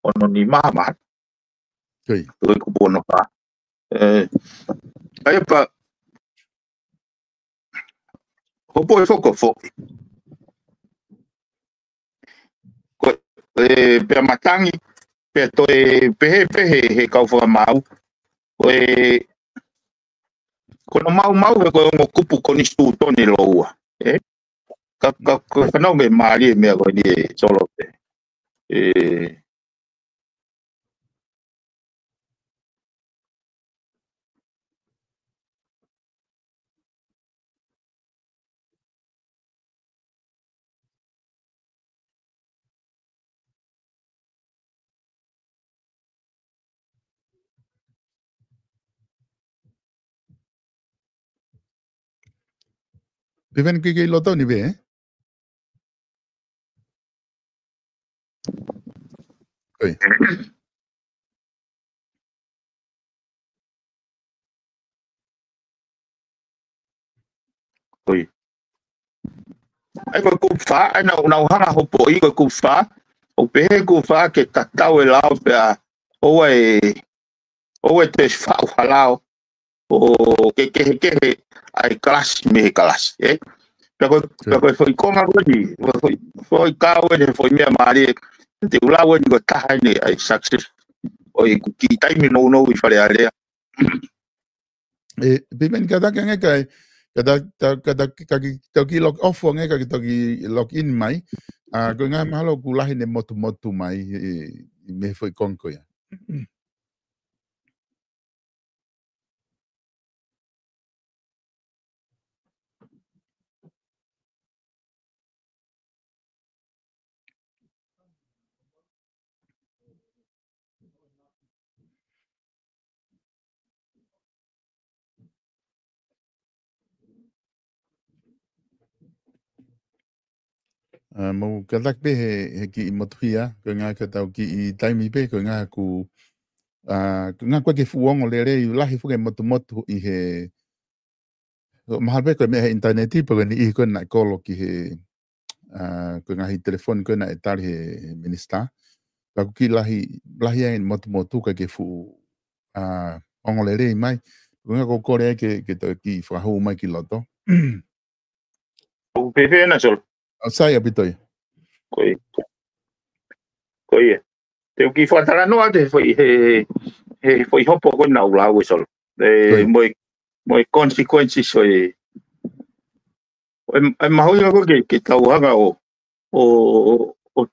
ono nima ma. Ko ia. Ko e kupu ono fā. ʻE, ʻa ia pea, hopoʻi foki foʻi. Ko, ʻe, pea matangi, pea toe pehē, pehē he kau fakamaau. Ko e, ko hono maumau he ko e ongo kupu konisitūtone lōua. Ē? Ka, ka, ka, ka nau me mālie meʻa ko eni ē Solo pē. ʻE, Piveni ki, ki loto ni pē, ē? Ko ia. Ko ia. ʻA ia ko e kupu fā, ʻa ia naʻa, naʻa ku hanga hopoʻi ko e kupu fā, ʻo pehē kupu fā ke tatau e lao pea ʻoua ʻe, ʻoua ʻe toe faʻu ha lao ʻo ke kehekehe ʻa e kalasi mei he kalasi, ē? Pea ko, pea ko e foʻi konga ko eni, foʻi, foʻi kau eni, foʻi meʻa mālie, te u lau eni ko e taha eni ʻa e success ʻo ʻeku kiʻi taimi nounou ʻi Fale Alea. ʻE, piveni kātaki ange kae, kātaki, kātaki, kātaki toki log off ange kae toki log in mai. ʻA, ko e ʻuhinga mahalo ʻoku lahi ʻene motumotu mai, ʻe, ʻi he foʻi konga ko ia. ʻA, mou kātaki pē he, he kiʻi motuhia, ko e ʻuhinga ka tau kiʻi taimi pē, ko e ʻuhinga ʻoku, ʻa, ko e ʻuhinga ʻoku ʻikai ke fuʻu ongo lelei, lahi foki e motumotu ʻi he, mahalo pē ko e meʻa he ʻinitaneti, pea ko e niʻihi ko ē naʻe kolo ki he, ʻa, ko e ngaahi telefoni ko ē naʻe tali he, he minisitā. Ka ʻoku kiʻi lahi, lahi ai e motumotu ʻikai ke fuʻu, ʻa, ongo lelei mai. Ko e ʻuhinga ʻoku ou kole ai ke, ke tau kiʻi fakahū mai ki loto. ʻOku pehē ena Solo. ʻOku sai ʻaupito ia. Ko ia. Ko ia. Te u kiʻi fakatalanoa atu he foʻi, he, he foʻi hopo ko ē naʻa ku lau ē Solo. ʻE, ko ia. Mo e, mo e consequences ʻo e, ʻo e, ʻo e mahuʻinga ko ē ke, ke tau hanga ʻo, ʻo, ʻo,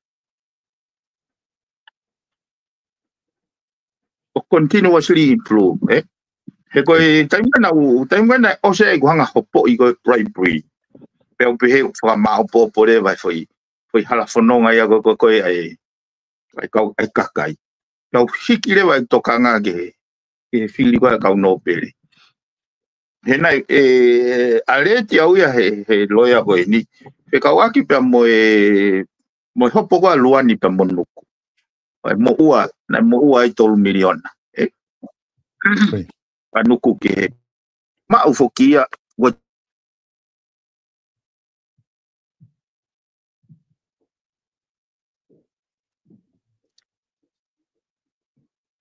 ʻo continuously improve, ē? He ko e taimi ko ē naʻa ku, taimi ko ē naʻe ʻosi ai ʻeku hanga hopoʻi ko e bribery. Pea u pehē ʻoku fakamāʻopoʻopo leva e foʻi, foʻi hala fononga ia ko, ko, ko e, ʻa e, ʻa e kau, ʻa e kakai. Pea u hiki leva e tokanga ki he, ki he fili ko ē ʻa e kau nōpele. he naʻe, ʻe, ʻaleti au ia he, he loea ko eni. Fekauʻaki pea mo e, mo e hopo ko ē ʻa Luani pea mo Nuku. ʻE moʻua, naʻe moʻua ai tolu miliona. ʻE? ʻA Nuku ki he. Maʻu foki ia, ua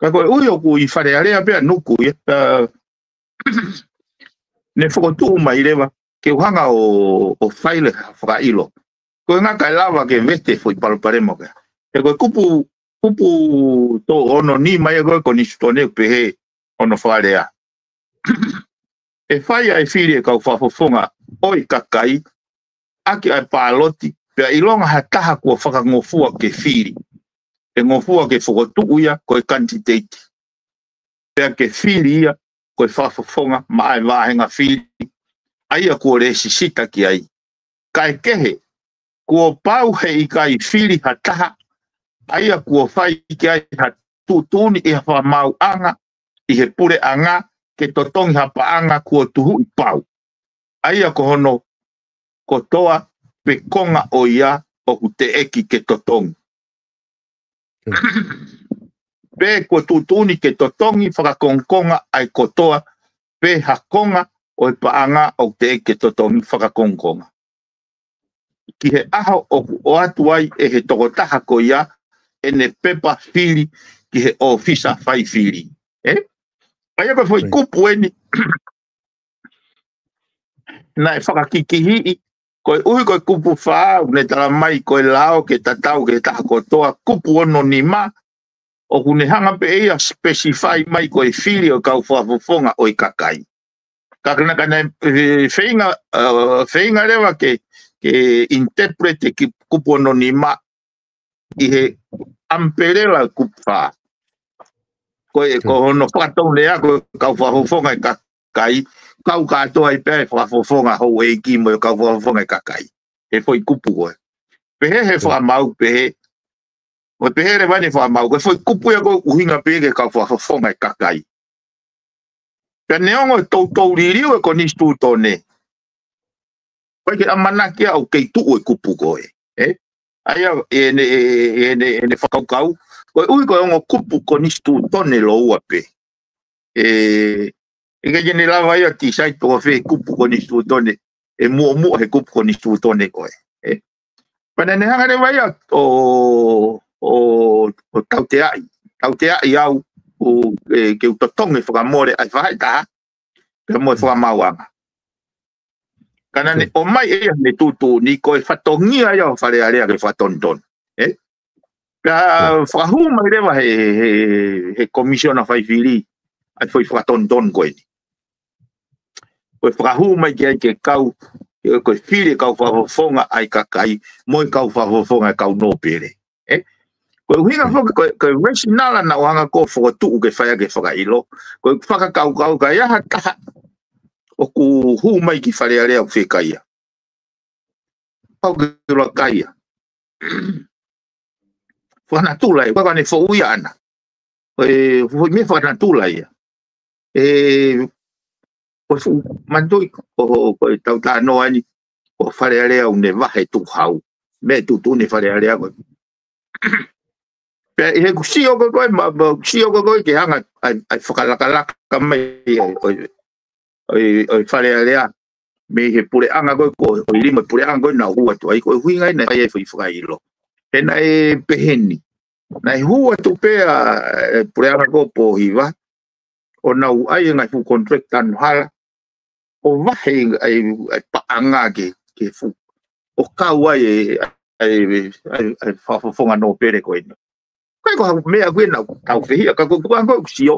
Ka ko e ʻuhi ʻoku ʻi Fale Alea pē ʻa Nuku ia, ā, ne fokotuʻu mai leva, ke u hanga ʻo, ʻo fai le fakaʻilo. Ko e ngata ʻe lava ke vete foʻi palopalema ko ē. He ko e kupu, kupu tolu ono nima ia ko e konisitūtone pehē hono fakalea. ʻE fai ʻa e fili ʻe he kau fakafofonga ʻo e kakai, ʻaki ʻa e pāloti, pea ʻilonga ha taha kuo fakangofua ke fili. ʻE ngofua ke fokotuʻu ia ko e kanititeiti. Pea ke fili ia ko e fakafofonga maʻa e vāhenga fili. ʻA ia kuo lēsisita ki ai. Kae kehe, kuo pau he ʻikai fili ha taha, ʻa ia kuo fai ki ai ha tuʻutuʻuni ʻi ha fakamaauʻanga, ʻi he puleʻanga, ke totongi ha paʻanga kuo tuhuʻi pau. ʻA ia ko hono kotoa pe konga ʻo ia ʻoku teʻeki ke totongi. Pe kuo tuʻutuʻuni ke totongi fakakongokonga ʻa e kotoa, pe ha konga ʻo e paʻanga ʻoku teʻeki ke totongi fakakongokonga. Ki he ʻaho ʻoku ʻoatu ai ʻe he tokotaha ko ia ʻene pepa fili ki he ʻōfisa fai fili. ʻE? ʻA ia ko e foʻi kupu eni naʻe fakakikihiʻi, ko e ʻuhi ko e kupu fā, ʻoku ne tala mai ko e lao ke tatau ki he taha kotoa, kupu ono nima, ʻoku ne hanga pē ia specify mai ko e fili ʻo e kau fakafofonga ʻo e kakai. Ka kana kana, ē, feinga, ē, feinga leva ke, ke interpret e ki kupu ono nima ʻi he umbrella kupu fā. Ko e, ko hono fakatonulea ko e kau fakafofonga ʻo e kakai, kau kātoa ai pē ʻa e fakafofonga houʻeiki mo e kau fakafofonga ʻo e kakai. He foʻi kupu ko ē. Pehē he fakamaau, pehē, ʻo pehē leva ʻene fakamaau, ko e foʻi kupu ia ko e ʻuhinga pē ki he kau fakafofonga ʻo e kakai. Pea neongo e toutou liliu e konisitūtone, ʻoku ʻikai ke ʻamanaki ia ʻoku kei tuʻu e kupu ko ē. ʻE? ʻA ia, ʻene, ʻene, ʻene fakakaukau, ko e ʻuhi ko e ongo kupu konisitūtone lōua pē. ʻE, ʻikai ke ne lava ia ʻo decide pe ko fē kupu konisitūtone, ʻe muʻomuʻa he kupu konisitūtone ko ē. ʻE? Pea naʻa ne hanga leva ia ʻo, ʻo, ʻo tauteaʻi, tauteaʻi au, ʻo, ʻe, ke u totongi fakamole ʻa e faʻahitaha, pea mo e fakamaauʻanga. Ka naʻa ne ʻomai ʻe ia ʻene tuʻutuʻuni ko e fatongia ia ʻo Fale Alea ke fakatonutonu. ʻE? Pea fakahū mai leva he, he, he, he komisiona faifili, ʻa e foʻi fakatonutonu ko eni. Ko e fakahū mai ki ai ke kau, ko e fili e kau fakafofonga ʻa e kakai, mo e kau fakafofonga ʻa e kau nōpele. ʻE? Ko e ʻuhinga foki, ko e, ko e rationale naʻa ku hanga ʻo fokotuʻu ke fai ʻaki e fakaʻilo, ko e fakakaukau ka ʻi ai ha taha ʻoku hū mai ki Fale Alea ʻoku fie kai ia. Pau ke laka ia. Fakanatula ia, ʻoku ʻikai ko ʻene foʻui ia ʻana. Ko e foʻi meʻa fakanatula ia. ʻE, ko e fuʻu manatuʻi, ko, ko e tau talanoa ni, ko Fale Alea ʻoku ne vahe tukuhau. Meʻa tuʻutuʻuni Fale Alea ko ē. Pea ʻi heʻeku sio ko ē, ma, ma, sio ko ē ke hanga ʻa e, ʻa e fakalakalaka mai ʻo, ʻo, ʻo, ʻo Fale Alea. Mei he puleʻanga ko ē, ko, ʻo e lima puleʻanga ko ē naʻa ku hū atu ai, ko e ʻuhinga ia naʻe fai ai e foʻi fakaʻilo. He naʻe pehē ni. Naʻe hū atu pē ʻa e puleʻanga ko ē Pōhiva, ʻo nau ʻai e ngaahi fuʻu contract tanu hala, ʻo vahe ʻa e, ʻa e paʻanga ke, ke fuʻu, ʻo kau ai e, ʻa e, ʻa e, ʻa e fakafofonga nōpele ko eni. Ko e ko ha meʻa ko ē naʻa ku tau fehiʻa, ka ko e kuanga ko ē ʻoku sio.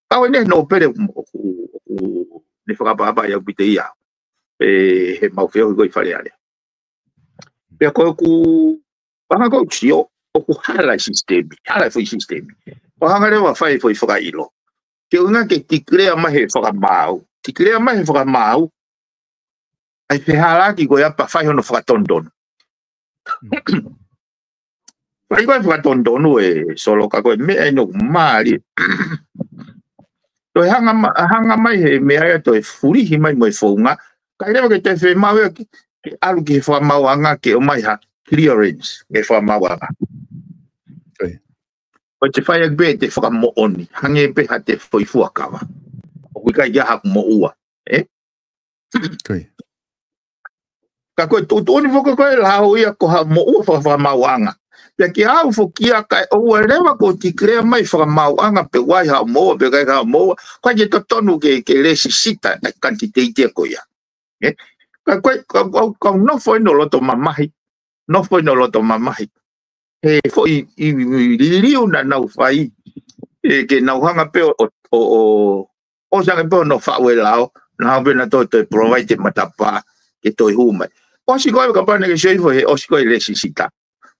Kau ʻene nōpele ʻoku, ʻoku, ʻoku ne fakaʻapaʻapa ia ʻaupito ia. ʻE, he mau feohi ko ē ʻi Fale Alea. Pea ko ʻeku, ʻuhinga ko ē ʻoku sio, ʻoku hala e sisitemi, hala e foʻi sisitemi. ʻO hanga leva ʻo fai e foʻi fakaʻilo. Ke ʻuhinga ke tikilea mai he fakamaau. Tikilea mai he fakamaau, ʻa e fehālaaki ko ia pea fai hono fakatonutonu. Fai ko ē fakatonutonu ē Solo ka ko e meʻa eni ʻoku mālie. Toe hanga, ma- hanga mai he meʻa ia toe fulihi mai mo e founga. Kae leva ke toe fiemaʻu ia ke, ke ʻalu ki he fakamaauʻanga ke ʻomai ha clearance mei he fakamaauʻanga. Ko ia. Ko e te fai ʻaki pē ʻete fakamoʻoni, hangē pē ha te foʻi fuakava. ʻOku ʻikai ke ʻi ai haku moʻua. Ē? Ko ia. Ka ko e tuʻutuʻuni foki ko e lao ia ko ha moʻua faka- fakamaauʻanga. Pea ke ʻalu foki ia kae ʻoua leva kuo declare mai fakamaauʻanga pe ʻoku ʻi ai haʻo moʻua pe ʻikai haʻo moʻua. Ko e ke totonu ke, ke lēsisita e kanititeiti ko ia. Ē? Ka ko e, ka, ka, ka nofo ʻi loto mamahi. Nofo ʻi loto mamahi. He foʻi, ʻi, ʻi, ʻi liliu naʻa nau fai. ʻE, ke nau hanga pē ʻo, ʻo, ʻo, ʻo, ʻosi ange pē ʻo nau faʻu e lao, nau hanga pē nautolu ʻo toe provide e matapā, ke toe hū mai. ʻOsi ko ē kapau naʻe ke sio hifo he ʻosi ko ē lēsisita.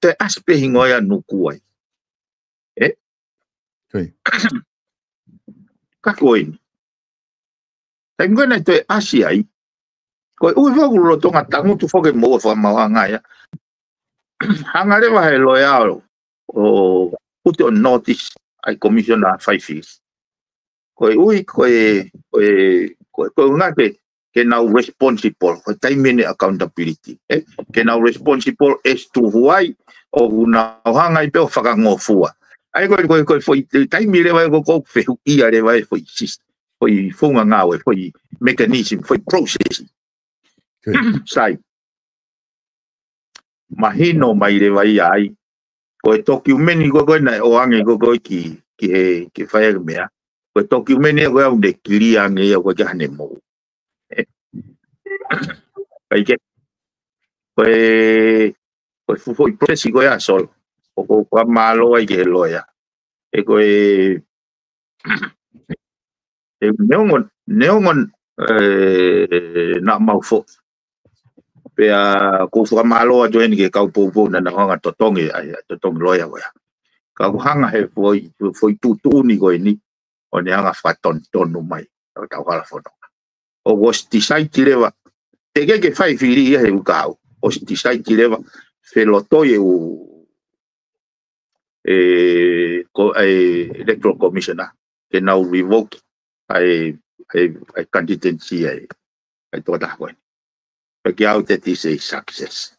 Toe ʻasi pē hingoa ia nuku ai. Ē? Ko ia. Ka ko eni. Taimi ko ē naʻe toe ʻasi ai. Ko e ʻuhi foki ʻoku lolotonga tangutu foki e moʻua fakamaauʻanga ia. Hanga leva he loea ʻo, ʻo put on notice ʻa e commissioner ʻa Faifili. Ko e ʻuhi, ko e, ko e, ko e, ko e ʻuhinga ke, ke nau responsible, ko e taimi eni accountability. Ē? Ke nau responsible as to why ʻoku nau hanga ai pē ʻo fakangofua. ʻA ia ko e, ko e, ko e foʻi taimi leva ē ko ē ʻoku fehuʻia leva e foʻi system, foʻi founga ngāue, foʻi mechanism, foʻi process. Ko ia. Sai. Mahino mai leva ia ai. Ko e tokiumeni ko ē ko ē naʻe ʻoange ko ē ko ē ki, ki he, ki he fai ʻaki e meʻa. Ko e tokiumeni ia ko ē ʻoku ne clear ange ia ko ē ki hane moʻua. Ē. Kae kehe. Ko e, ko e fuʻu foʻi process ko ia Solo. ʻOku ou fakamālō ai ki he loea. Ē ko e, ē neongo, neongo, ē, naʻa mau foʻi. Pea ʻoku ou fakamālō atu heni ki he kau poupou naʻa nau hanga totongi, ʻa e, ʻa e totongi loea ko ia. Ka ʻoku hanga he foʻi, foʻi tuʻutuʻuni ko eni, ʻo ne hanga fakatonutonu mai, ʻo tau hala fononga. ʻOku ʻosi decide leva, teʻeki ke fai fili ia he uike ʻaho. ʻOsi decide leva, felotoi e ʻū, ē, ko e Electoral Commissioner, ke nau revoke ʻa e, ʻa e, ʻa e candidacy ʻa e, ʻa e tokotaha ko eni. Pea kiate au that is a success.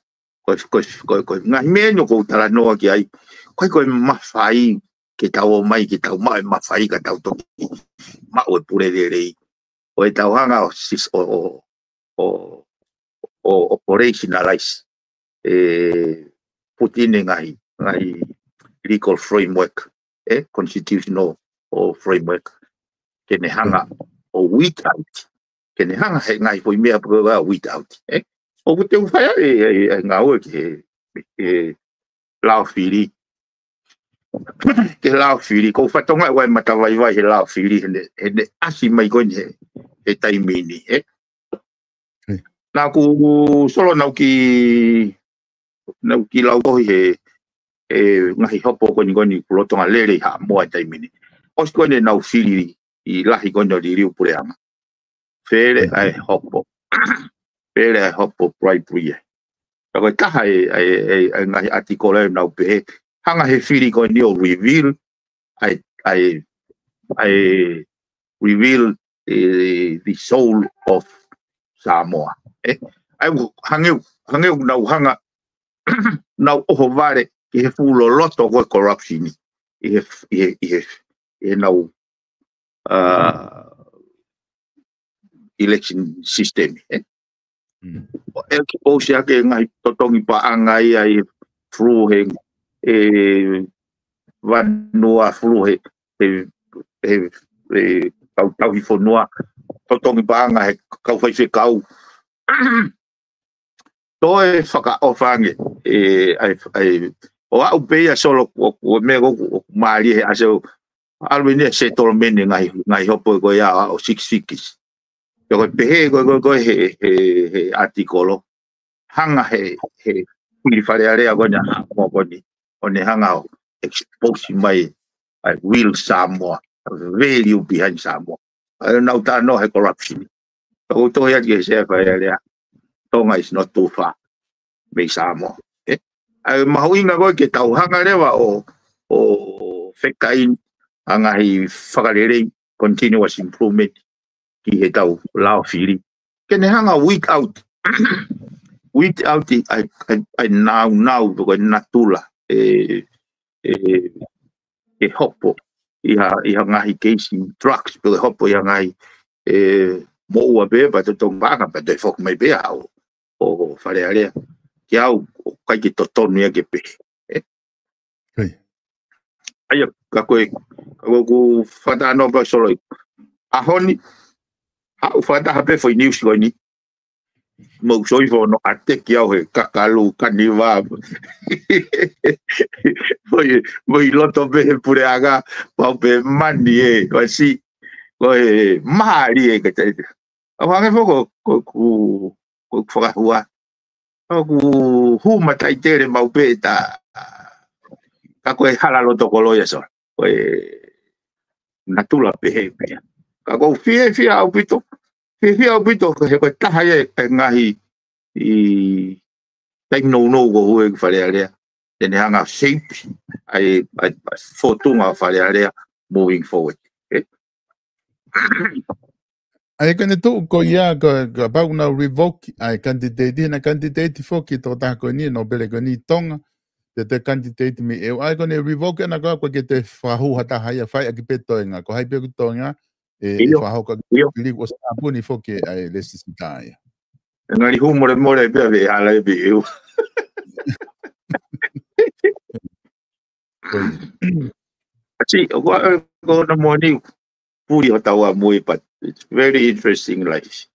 Ko e, ko e, ko e, ko e ngaahi meʻa eni ʻoku ou talanoa ki ai. Ko e, ko e mafai ke tau ō mai, ke tau maʻu e mafai ka tau toki maʻu e pule lelei. ʻO ʻetau hanga ʻo sis-, ʻo, ʻo, ʻo, ʻo operationalize, ē, put in e ngaahi, ngaahi legal framework, ē, constitutional ʻo framework, ke ne hanga ʻo weed out, ke ne hanga he ngaahi foʻi meʻa pē ʻo weed out, ē. ʻOku te u fai ʻa e, ʻa e, ʻa e ngāue ki he, he lao fili. Ki he lao fili, ʻoku ou fakatokangaʻi ʻoku ʻi ai e matavaivai he lao fili, he ne, he ne ʻasi mai ko eni he, he taimi ni, ē. Hei. Naʻa ku Solo naʻa ku, naʻa ku lau tohi he, he ngaahi hopo ko eni ko eni ʻoku lolotonga lele ʻi Haʻamoa he taimi ni. ʻOsi ko eni naʻa nau fili ʻi lahi ko eni ʻo liliu puleʻanga. Fele ʻa e hopo. Fele ʻa e hopo bribery ē. Ka ko e taha ē, ʻa e, ʻa e, ʻa e ngaahi ʻatikolo ē naʻa nau pehē, hanga he fili ko eni ʻo reveal, ʻa e, ʻa e, ʻa e reveal, ē, the soul of Samoa. Ē? ʻA e, hangē, hangē naʻa nau hanga, naʻa nau ʻohovale ki he fuʻu loloto ko e corruption ʻi he, ʻi he, ʻi he, ʻi heʻenau, ā, election system, ē? Mm. ʻO expose ʻaki e ngaahi totongi paʻanga ia ʻi he through he, ē, vanua through he, he, he, he kau tauhi fonua, totongi paʻanga he kau faifekau. Toe fakaʻofa ange, ē, ʻa e, ʻa e, ʻo aʻu pē ia Solo, ʻo, ʻo meʻa ʻoku, ʻoku mālie he ʻasi ʻo ʻalu eni e settlement e ngaahi, ngaahi hopo ko ia ʻo six figures. Pea ko e pehē ko e, ko e, ko e he, he, he ʻatikolo. Hanga he, he fili Fale Alea ko eni ʻa Haʻamoa ko eni. ʻO ne hanga ʻo expose mai ʻa e real Samoa, value behind Samoa. ʻA ia naʻa nau talanoa he corruption. Ka ʻoku ou tohi atu ki he Sea Fale Alea, Tonga is not too far mei Samoa. Ē? ʻA e mahuʻinga ko ē ke tau hanga leva ʻo, ʻo fekauʻi ʻa e ngaahi fakalelei, continuous improvement ki he tau lao fili. Ke ne hanga weed out, weed out ʻa e, ʻa e, ʻa e naunau pe ko e natula ʻe, ʻe, ʻe hopo ʻi ha, ʻi ha ngaahi keisi drugs pe ko e hopo ʻi ha ngaahi ʻe, moʻua pē pea totongi paʻanga pea toe foki mai pē ʻo, ʻo Fale Alea. Kiate au, ʻoku ʻikai ke totonu ia ke pehē. ʻE? ʻIo. ʻA ia, ka ko e, ka ko ʻeku fakatātā pē Solo ʻi he ʻaho ni, haʻu fakataha pē foʻi niusi ko eni. Mou soi fono ʻateki au he kakalu kaniva. Mou, mou loto pē he puleʻanga, pau pē mani ē, ʻosi, ko e mālie ka te. ʻOku hangē foki ko, ko, ko, ko e fakahua. ʻOku hū mataʻitele maʻu pē ta, ka ko e hala loto kolo ia Solo. Ko e natula pehē pē ia. Ka ʻoku ou fiefia ʻaupito, fiefia ʻaupito, he ko e taha ia ʻa e ngaahi ʻi taimi nounou ʻoku ou ʻi Fale Alea. Te ne hanga shape ʻa e, ʻa e, ʻa e fōtunga ʻo Fale Alea moving forward. ʻE? ʻA ia ko ʻene tuʻu ko ia, ko, kapau naʻa nau revoke ʻa e candidate, naʻe candidate foki tokotaha ko eni, nōpele ko eni Tonga, te te candidate mei ʻEua. ʻA ia ko ʻene revoke ʻana ko ē, ʻoku ʻikai ke toe fakahū ha taha ia, fai ʻaki pē toenga, ko hai pē ʻoku toenga, ʻe, ʻe ʻIo. fakahoko ʻaki ʻIo. Liku ʻosi ʻapuni foki ʻa e lēsisita ia. Ngali hū molemole pē ʻa e hala ʻe pē ʻEua. Ko ia. Ati, ʻoku ʻa, ʻoku na moʻoni, puli hotau ʻamui, but it's very interesting life.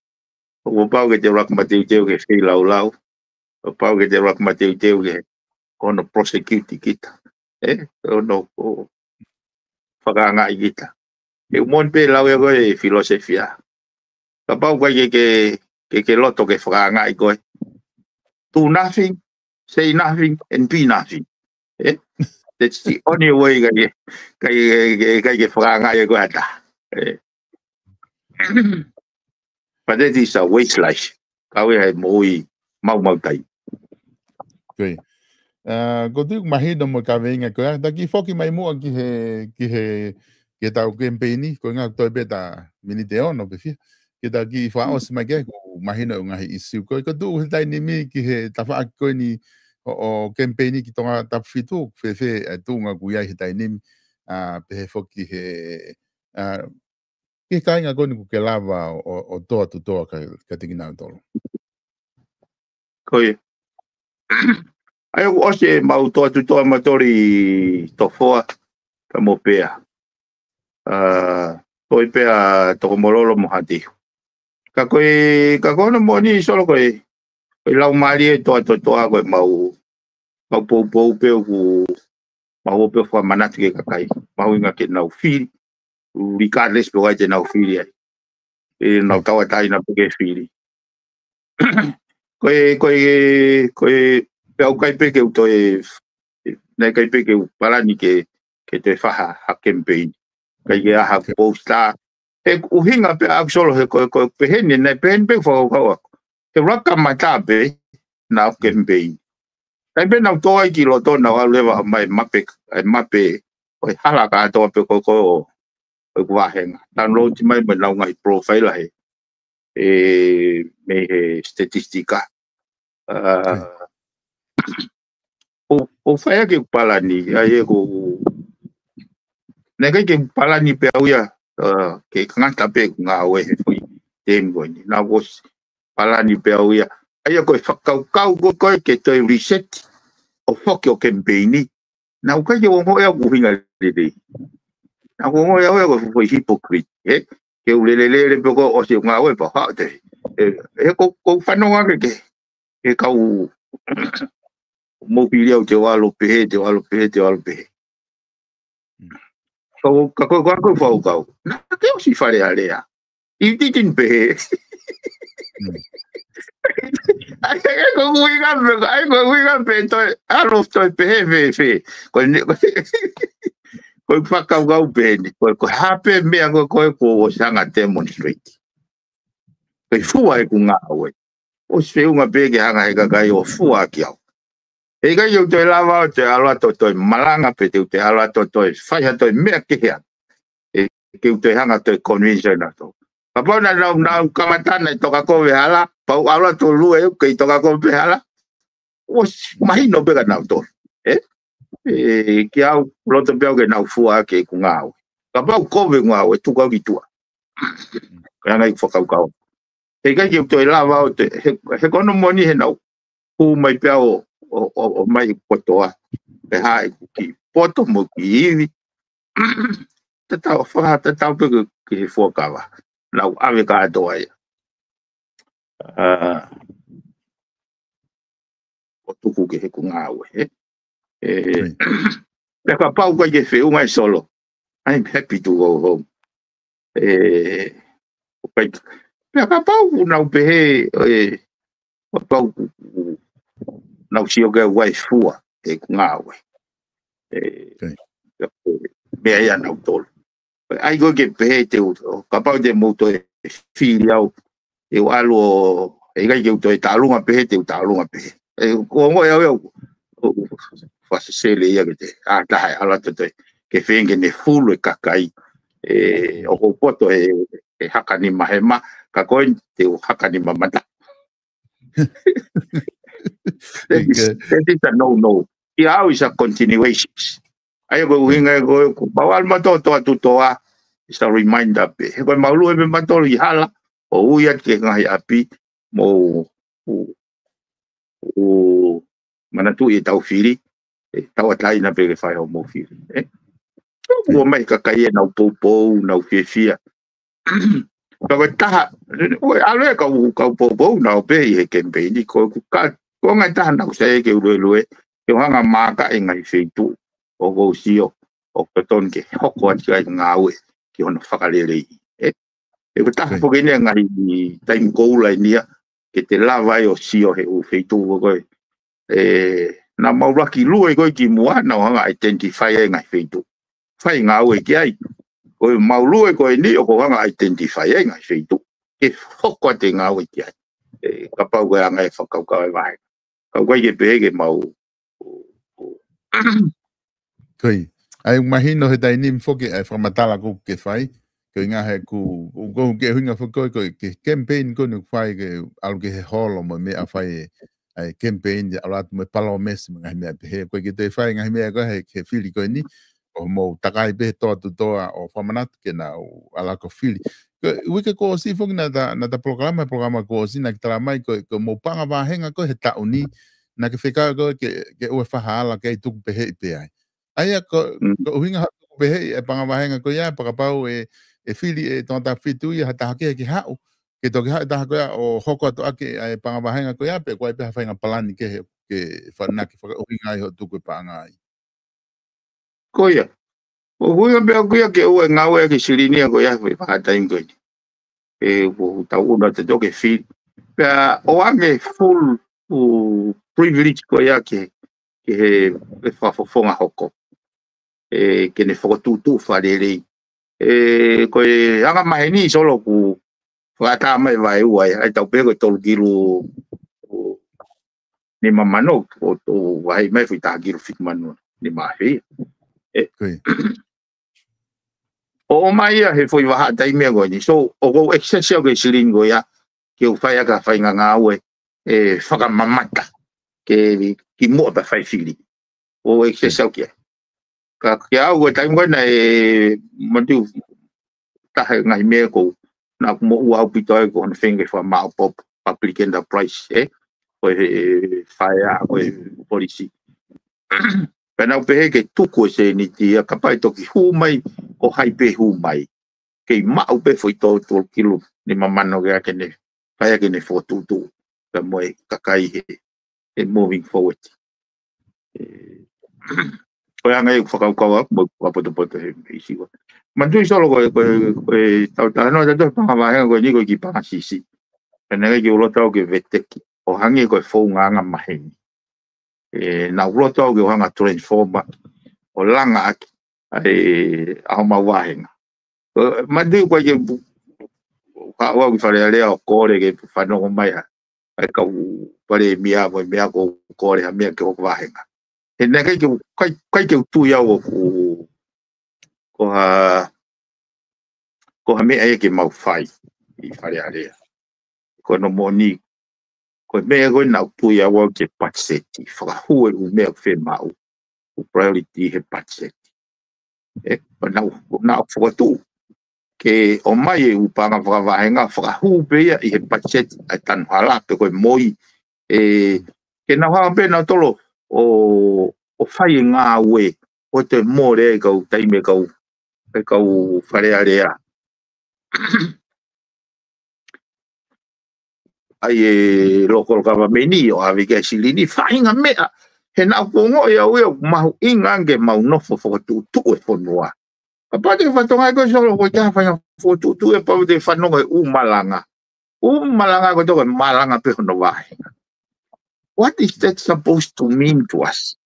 ʻOku pau ke te ʻuluaki mateuteu ke feilaulau. ʻOku pau ke te ʻuluaki mateuteu ke ono prosecute kita. ʻE, ono, ʻo, fakaangaʻi kita. ʻE moʻoni pē lau ia ko e filosofia. Kapau ʻoku ʻikai ke, ke, ke, ke loto ke fakaangaʻi koe. Do nothing, say nothing, and be nothing. ʻE? That's the only way ʻikai ke, ʻikai ke, ke, ʻikai ke fakaangaʻi koe ʻe ha taha. ʻE? But that is a waste life. Kau ia he moʻui maumautai. Ko ia. ʻA, ko e tuʻu mahino mo e kaveinga ko ia. Ta kiʻi foki mai muʻa ki he, ki he, ki he tau kemipeini, ko e ngaahi toe pē ʻeta miniti ʻe ono pe fiha. Ke ta kiʻi fakaʻosi mai ki ai, ʻoku mahino ʻa e ngaahi ʻisiū. Ko e, ko e tuʻu he taimi ni ki he tafaʻaki ko eni ʻo, ʻo kemipeini ki Tongatapu fitu, fēfē, ʻa e tuʻunga ʻoku ʻi ai he taimi ni, ʻa, pehē foki he, ʻa, ki he kāinga ko eni ʻoku ke lava ʻo, ʻo, ʻo toa tutoa ka, kiate kinautolu. Ko ia. ʻA ia ʻoku ʻosi ʻemau toa tutoa mautolu ʻi Tofoa, pea mo Pea. ʻA, toe pē ʻa Tokomololo mo Haʻateiho. Ka ko e, ka ko hono moʻoni Solo ko e, ko e laumālie toa tutoa ko e mau, mau poupou pē ʻoku, mau ō pē ʻo fakamanatu ki he kakai. Mahuʻinga ke nau fili, regardless pe ko hai te nau fili ai. ʻE nau tauʻatāina pē ke fili. Ko e, ko e, ko e, pea ʻoku ʻikai pē ke u toe, naʻe ʻikai pē ke u palani ke, ke toe fai ha kemipeini. ʻIkai ke ʻi ai ha poster. He ʻuhinga pē ʻaʻaku Solo he ko e, ko e pehē ni, naʻe pehē ni pē fakakaukau ʻaku. He ʻuluaki kamata pē, naʻa ku kemipeini. Taimi pē naʻa ku tō ai ki loto naʻa ku ʻalu leva mai mape, ʻa e mape, ʻo e hala kātoa pē ko ē ʻo, ʻo ʻeku vāhenga. Download mai mo ʻenau ngaahi profile he, ʻe, mei he statistika. ʻA, ʻo, ʻo fai ʻaki ʻeku palani, ʻa ia ko, naʻe ʻikai ke palani pē au ia, ʻa, ke ngata pē ʻeku ngāue he foʻi temi ko eni. Naʻa ku ʻosi palani pē au ia. ʻA ia ko e fakakaukau ko ē ke toe reset ʻo foki ʻo kemipeini. Naʻa ku ʻikai ke u ongoʻi au ʻoku ʻuhinga lelei. Naʻa ku ongoʻi au ia ko e foʻi hypocrite, ē? Ke u lelelele pē ko ē ʻosi ʻeku ngāue pea haʻu te. ʻE, ʻe ko, ko e fanongo ange ke, ke kau mou pili au te u ʻalu pehē, te u ʻalu pehē, te u ʻalu pehē. Mm. Ka ko, ka ko, ka ko e fakakaukau. Naʻa ke ʻosi Fale Alea. You didn't pehē. Mm. ʻA ia ko e ʻuhinga pē, ʻa ia ko e ʻuhinga pē toe, ʻalu toe pehē, pehē, pehē. Ko eni, ko e fakakaukau pē eni. Ko, ko e hā pē meʻa ko ē, ko ē kuo u ʻosi hanga demonstrate. Ko e fua ʻeku ngāue. ʻOsi feʻunga pē ke hanga he kakai ʻo fua ʻaki au. He ʻikai ke u toe lava ʻo toe ʻalu atu ʻo toe malanga pe te u toe ʻalu atu ʻo toe fai ha toe meʻa kehe atu. ʻE, ke u toe hanga toe convince ʻa nautolu. Kapau naʻa nau, nau kamata naʻe toka kovi hala, pau ala to lue, kei toka kovi hala. ʻOsi mahino pē kia nautolu. ʻE? ʻE, kiate au, loto pē au ke nau fua ʻaki ʻeku ngāue. Kapau kovi ngāue, tuku au ki tuʻa. Ko e anga ʻeku fakakaukau. He ʻikai ke u toe lava ʻo te, he, he ko hono moʻoni he naʻá ku hū mai pē au ʻo, ʻo, ʻo, ʻo mai kotoa. Pea haʻu ʻeku kiʻi poto mo e kiʻi ivi. Tatau, fakatatau pē ki, ki he fuakava. Naʻá ku ʻave kātoa ia. ʻA, ʻo tuku ki heʻeku ngāue, ē? ʻE, Right. Pea kapau ʻoku ʻikai ke feʻunga ʻe Solo, I'm happy to go home. ʻE, ʻoku ʻikai, pea kapau ʻoku nau pehē, ʻe, kapau ʻoku, ʻoku nau sio ki ai ʻoku ʻikai fua ʻeku ngāue. ʻE, Okay. Pea ko e meʻa ia ʻanautolu. ʻAi ko ē ke pehē te u, kapau te mou toe fili au, te u ʻalu ʻo, ʻe ʻikai ke u toe tālunga pehē, te u tālunga pehē. ʻE, ko e ongoʻi au ʻe au, ʻo, ʻo, fakasesele ia ke te, ʻa, taha e ala to toe, ke feinga ke ne fulu e kakai. ʻE, ʻoku ou poto he, he haka nima hema, ka ko eni te u haka nima mata. That is, Okay. That is a no-no. Kiate au is a continuation. ʻA ia ko e ʻuhinga ia ko ē, ko e pau ʻalu mautolu ʻo toʻa tuʻutoʻa, is a reminder pē. He ko e mau lue pē mautolu ʻi hala, ʻo ui atu ki he ngaahi ʻapi, mo, ʻo, ʻo, manatuʻi ʻetau fili, ʻe tauʻatāina pē ke fai hoʻomou fili, ē? So, ʻoku ʻomai e kakai ʻenau poupou, nau fiefia. Pea ko e taha, ʻo e ʻalu e kau, kau poupou, nau pē ʻi he kemipeini, ko ʻeku ka, ko e ngaahi taha naʻá ku saiʻia ke u luelue, ke u hanga ʻo maaka e ngaahi feituʻu, ʻoku ou sio, ʻoku totonu ke hoko atu ai e ngāue, ki hono fakalelei. Ē? ʻE ko e taha Okay. foki eni e ngaahi taimi koula eni ia, ke te lava ai ʻo sio he ʻū feituʻu ko ē. ʻE, naʻa mau laki lue ko ē kimuʻa, naʻá ku hanga ʻo identify ai e ngaahi feituʻu. Fai ngāue ki ai. Ko e mau lue ko eni ʻoku ou hanga ʻo identify ai e ngaahi feituʻu. Ke hoko atu e ngāue ki ai. ʻE, kapau ko e anga e fakakaukau e vahe. Ka ʻoku ʻikai ke pehē ke mau. Ko ia. ʻA ia ʻoku mahino he taimi ni foki ʻa e fakamatala ʻoku ke fai. Ko e ʻuhinga he ʻoku, ʻoku ke ʻuhinga foki ko e, ko e ke campaign ko eni ʻoku fai ke ʻalu ki he holo mo e meʻa fai e, ʻa e campaign ʻalu atu mo e palōmesi mo e ngaahi meʻa pehē. ʻOku ʻikai ke toe fai e ngaahi meʻa ko ē he, he fili ko eni. ʻO mou takai pē he toʻa tuʻutoʻa ʻo fakamanatu ke nau ʻalu ʻo fili. Ko e uike kuo ʻosi foki naʻá ta, naʻá ta polokalama, polokalama kuo ʻosi naʻá ke talamai ko e, ko e mou paʻanga vāhenga ko ē he taʻu ni, naʻá ke fekau ko ē ke, ke ʻoua ʻe fai ha ala ke tuku peheʻi pē ai. ʻA ia ko, Mm. ko e ʻuhinga hoʻo tuku peheʻi e paʻanga vāhenga ko ia, pea kapau ʻe, ʻe fili ʻe Tongatapu fitu ia ha taha kehe ke haʻu, ke toki haʻu e taha ko ia ʻo hoko atu ʻaki e paʻanga vāhenga ko ia, pe ʻoku ʻi ai pē ha faʻahinga palani kehe ke fanaki fakaʻuhinga ai hoʻo tuku e paʻanga ai. Ko ia. ʻOku ʻuhinga pē ʻaʻaku ia ke ʻoua ʻe ngāueʻaki e silini ia ko ia he vahaʻa taimi ko eni. ʻE, ʻoku tau ʻunu atu ke fili. Pea ʻoange full, ʻū, privilege ko ia ke, ke he, he fakafofonga hoko. ʻE, ke ne fokotuʻutuʻu fakalelei. ʻE, ko e anga maheni Solo ʻoku fakaʻatā mai vaeua ia, ʻa ia tau pehē ko e tolu kilu, ʻū, nima mano, ʻo, ʻo vahe mai foʻi taha kilu fitu mano, nima afe. ʻE. Ko ia. ʻO, ʻomai ia he foʻi vahaʻa taimi ko eni. So, ʻoku ou access au ki he silini ko ia, ke u fai ʻaki ha faʻahinga ngāue, ʻe, fakamamata, ke kimuʻa pea fai fili. ʻO access au ki ai. Ka kiate au ko e taimi ko ē naʻe, manatuʻi taha e ngaahi meʻa ko ē, naʻá ku moʻua ʻaupito ai ko hono feinga ke fakamaʻopoʻopo public enterprise, ē? Ko e, ʻe, fai ʻa, ko e policy. Pea naʻá ku pehē ke tuku e sēniti ia kapau ʻe toki hū mai, ko hai pē hū mai. Kei maʻu pē foʻi tolu kilu nima mano ke ake ne, fai ake ne fokotuʻutuʻu. Pea mo e kakai he, he moving forward. ʻE, ko e anga ia ʻeku fakakaukau ʻaʻaku, mo e fakapotopoto he, he ʻīsiu. Manatuʻi Solo ko e, ko e, ko e tau talanoa atu he paʻanga vāhenga ko eni ko e kiʻi paʻanga siʻisiʻi. Pea naʻe ʻikai ke u loto au ke veteki. ʻO hangē ko e founga anga maheni. ʻE, naʻá ku loto au ke u hanga ʻo transform ʻaki. ʻO langa ʻaki. ʻA e, ʻa homau vāhenga. Ē, manatuʻi ko e ke pu-, ka ʻoua ki Fale Alea ʻo kole ke fanongo mai ha, ʻa e kau palēmia mo e meʻa ko e kole ha meʻa ki hoku vāhenga. He naʻe ʻikai ke, ʻikai, ʻikai ke u tui au ʻoku, ko ha, ko ha meʻa ia ke mau fai ʻi Fale Alea. Ko hono moʻoni, ko e meʻa ko ē naʻa ku tui au au ke patiseti, fakahū e ʻū meʻa ʻoku fiemaʻu, ʻū priority he patiseti. ʻE, naʻa ku, naʻa ku fokotuʻu ke ʻomai e ʻū paʻanga fakavahenga, fakahū pē ia ʻi he patiseti ʻa e tanu hala pe ko e moi, ʻe, ke nau hanga pē nautolu ʻo, ʻo fai e ngāue, ʻo toe mole e kau taimi e kau, e kau Fale Alea. ʻAi e local government ʻo ʻave ki ai e silini, faʻahinga meʻa. He naʻa ku ongoʻi au ia ʻoku mahuʻinga ange ke mau nofo fokotuʻutuʻu e fonua. Kapau te ke fatongia ko e solo ko e taha faʻahinga fokotuʻutuʻu e pau te fanongo e ʻū malanga. ʻŪ malanga ko e toko e malanga pē hono vāhenga. What is that supposed to mean to us?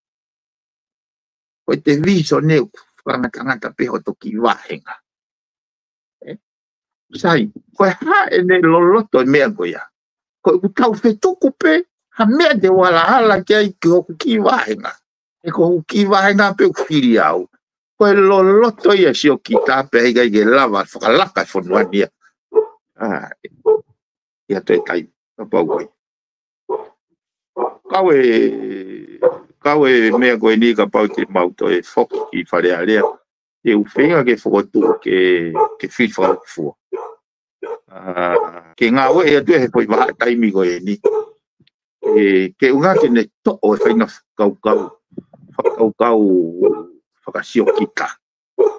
Ko e te vision ʻoku fakangatangata pē hoto kiʻi vāhenga. ʻE? Sai, ko e hā ʻene loloto e meʻa ko ia? Ko ʻeku tau fetuku pē ha meʻa te u alaala ki ai ki hoku kiʻi vāhenga. He ko hoku kiʻi vāhenga pē ʻoku fili au. Ko e loloto ia siokita pē he ʻikai ke lava fakalaka e fonua ni ia. ʻA, ia toe tai, kapau ko ia. Kau e, kau e meʻa ko eni kapau te mau toe foki ki Fale Alea. Te u feinga ke fokotuʻu ke, ke fili fakalūkufua. ʻA, ke ngāue atu he foʻi vahaʻa taimi ko eni. ʻE, ke ʻuhinga ke ne toʻo e faʻahinga fakakaukau, fakakaukau fakasiokita.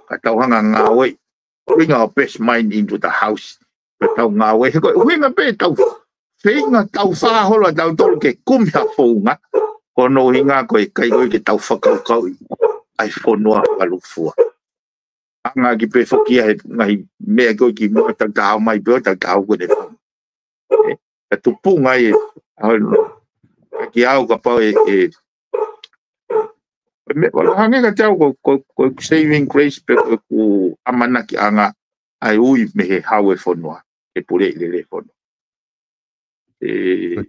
Ka tau hanga ngāue, bring our best mind into the house. Ka tau ngāue, he ko e ʻuhinga pē tau feinga tau fāholo ʻa tautolu ke kumi ha founga, ko hono ʻuhinga ko e ʻikai ko ē ke tau fakakaukauʻi ʻa e fonua fakalūkufua. Hanga ki pē foki ia he ngaahi meʻa ko ē ki muʻa tau tahau mai pē ʻo tau tahau ko ē ne fanga. ʻE, ka tupunga ai e, ʻa, ki au kapau ʻe, ʻe, ʻe meʻa, hangē kiate au ko, ko, ko e saving grace pe ko ʻeku ʻamanakiʻanga ʻa e ui mei he hau e fonua, ke puleʻi lelei e fonua. ʻE,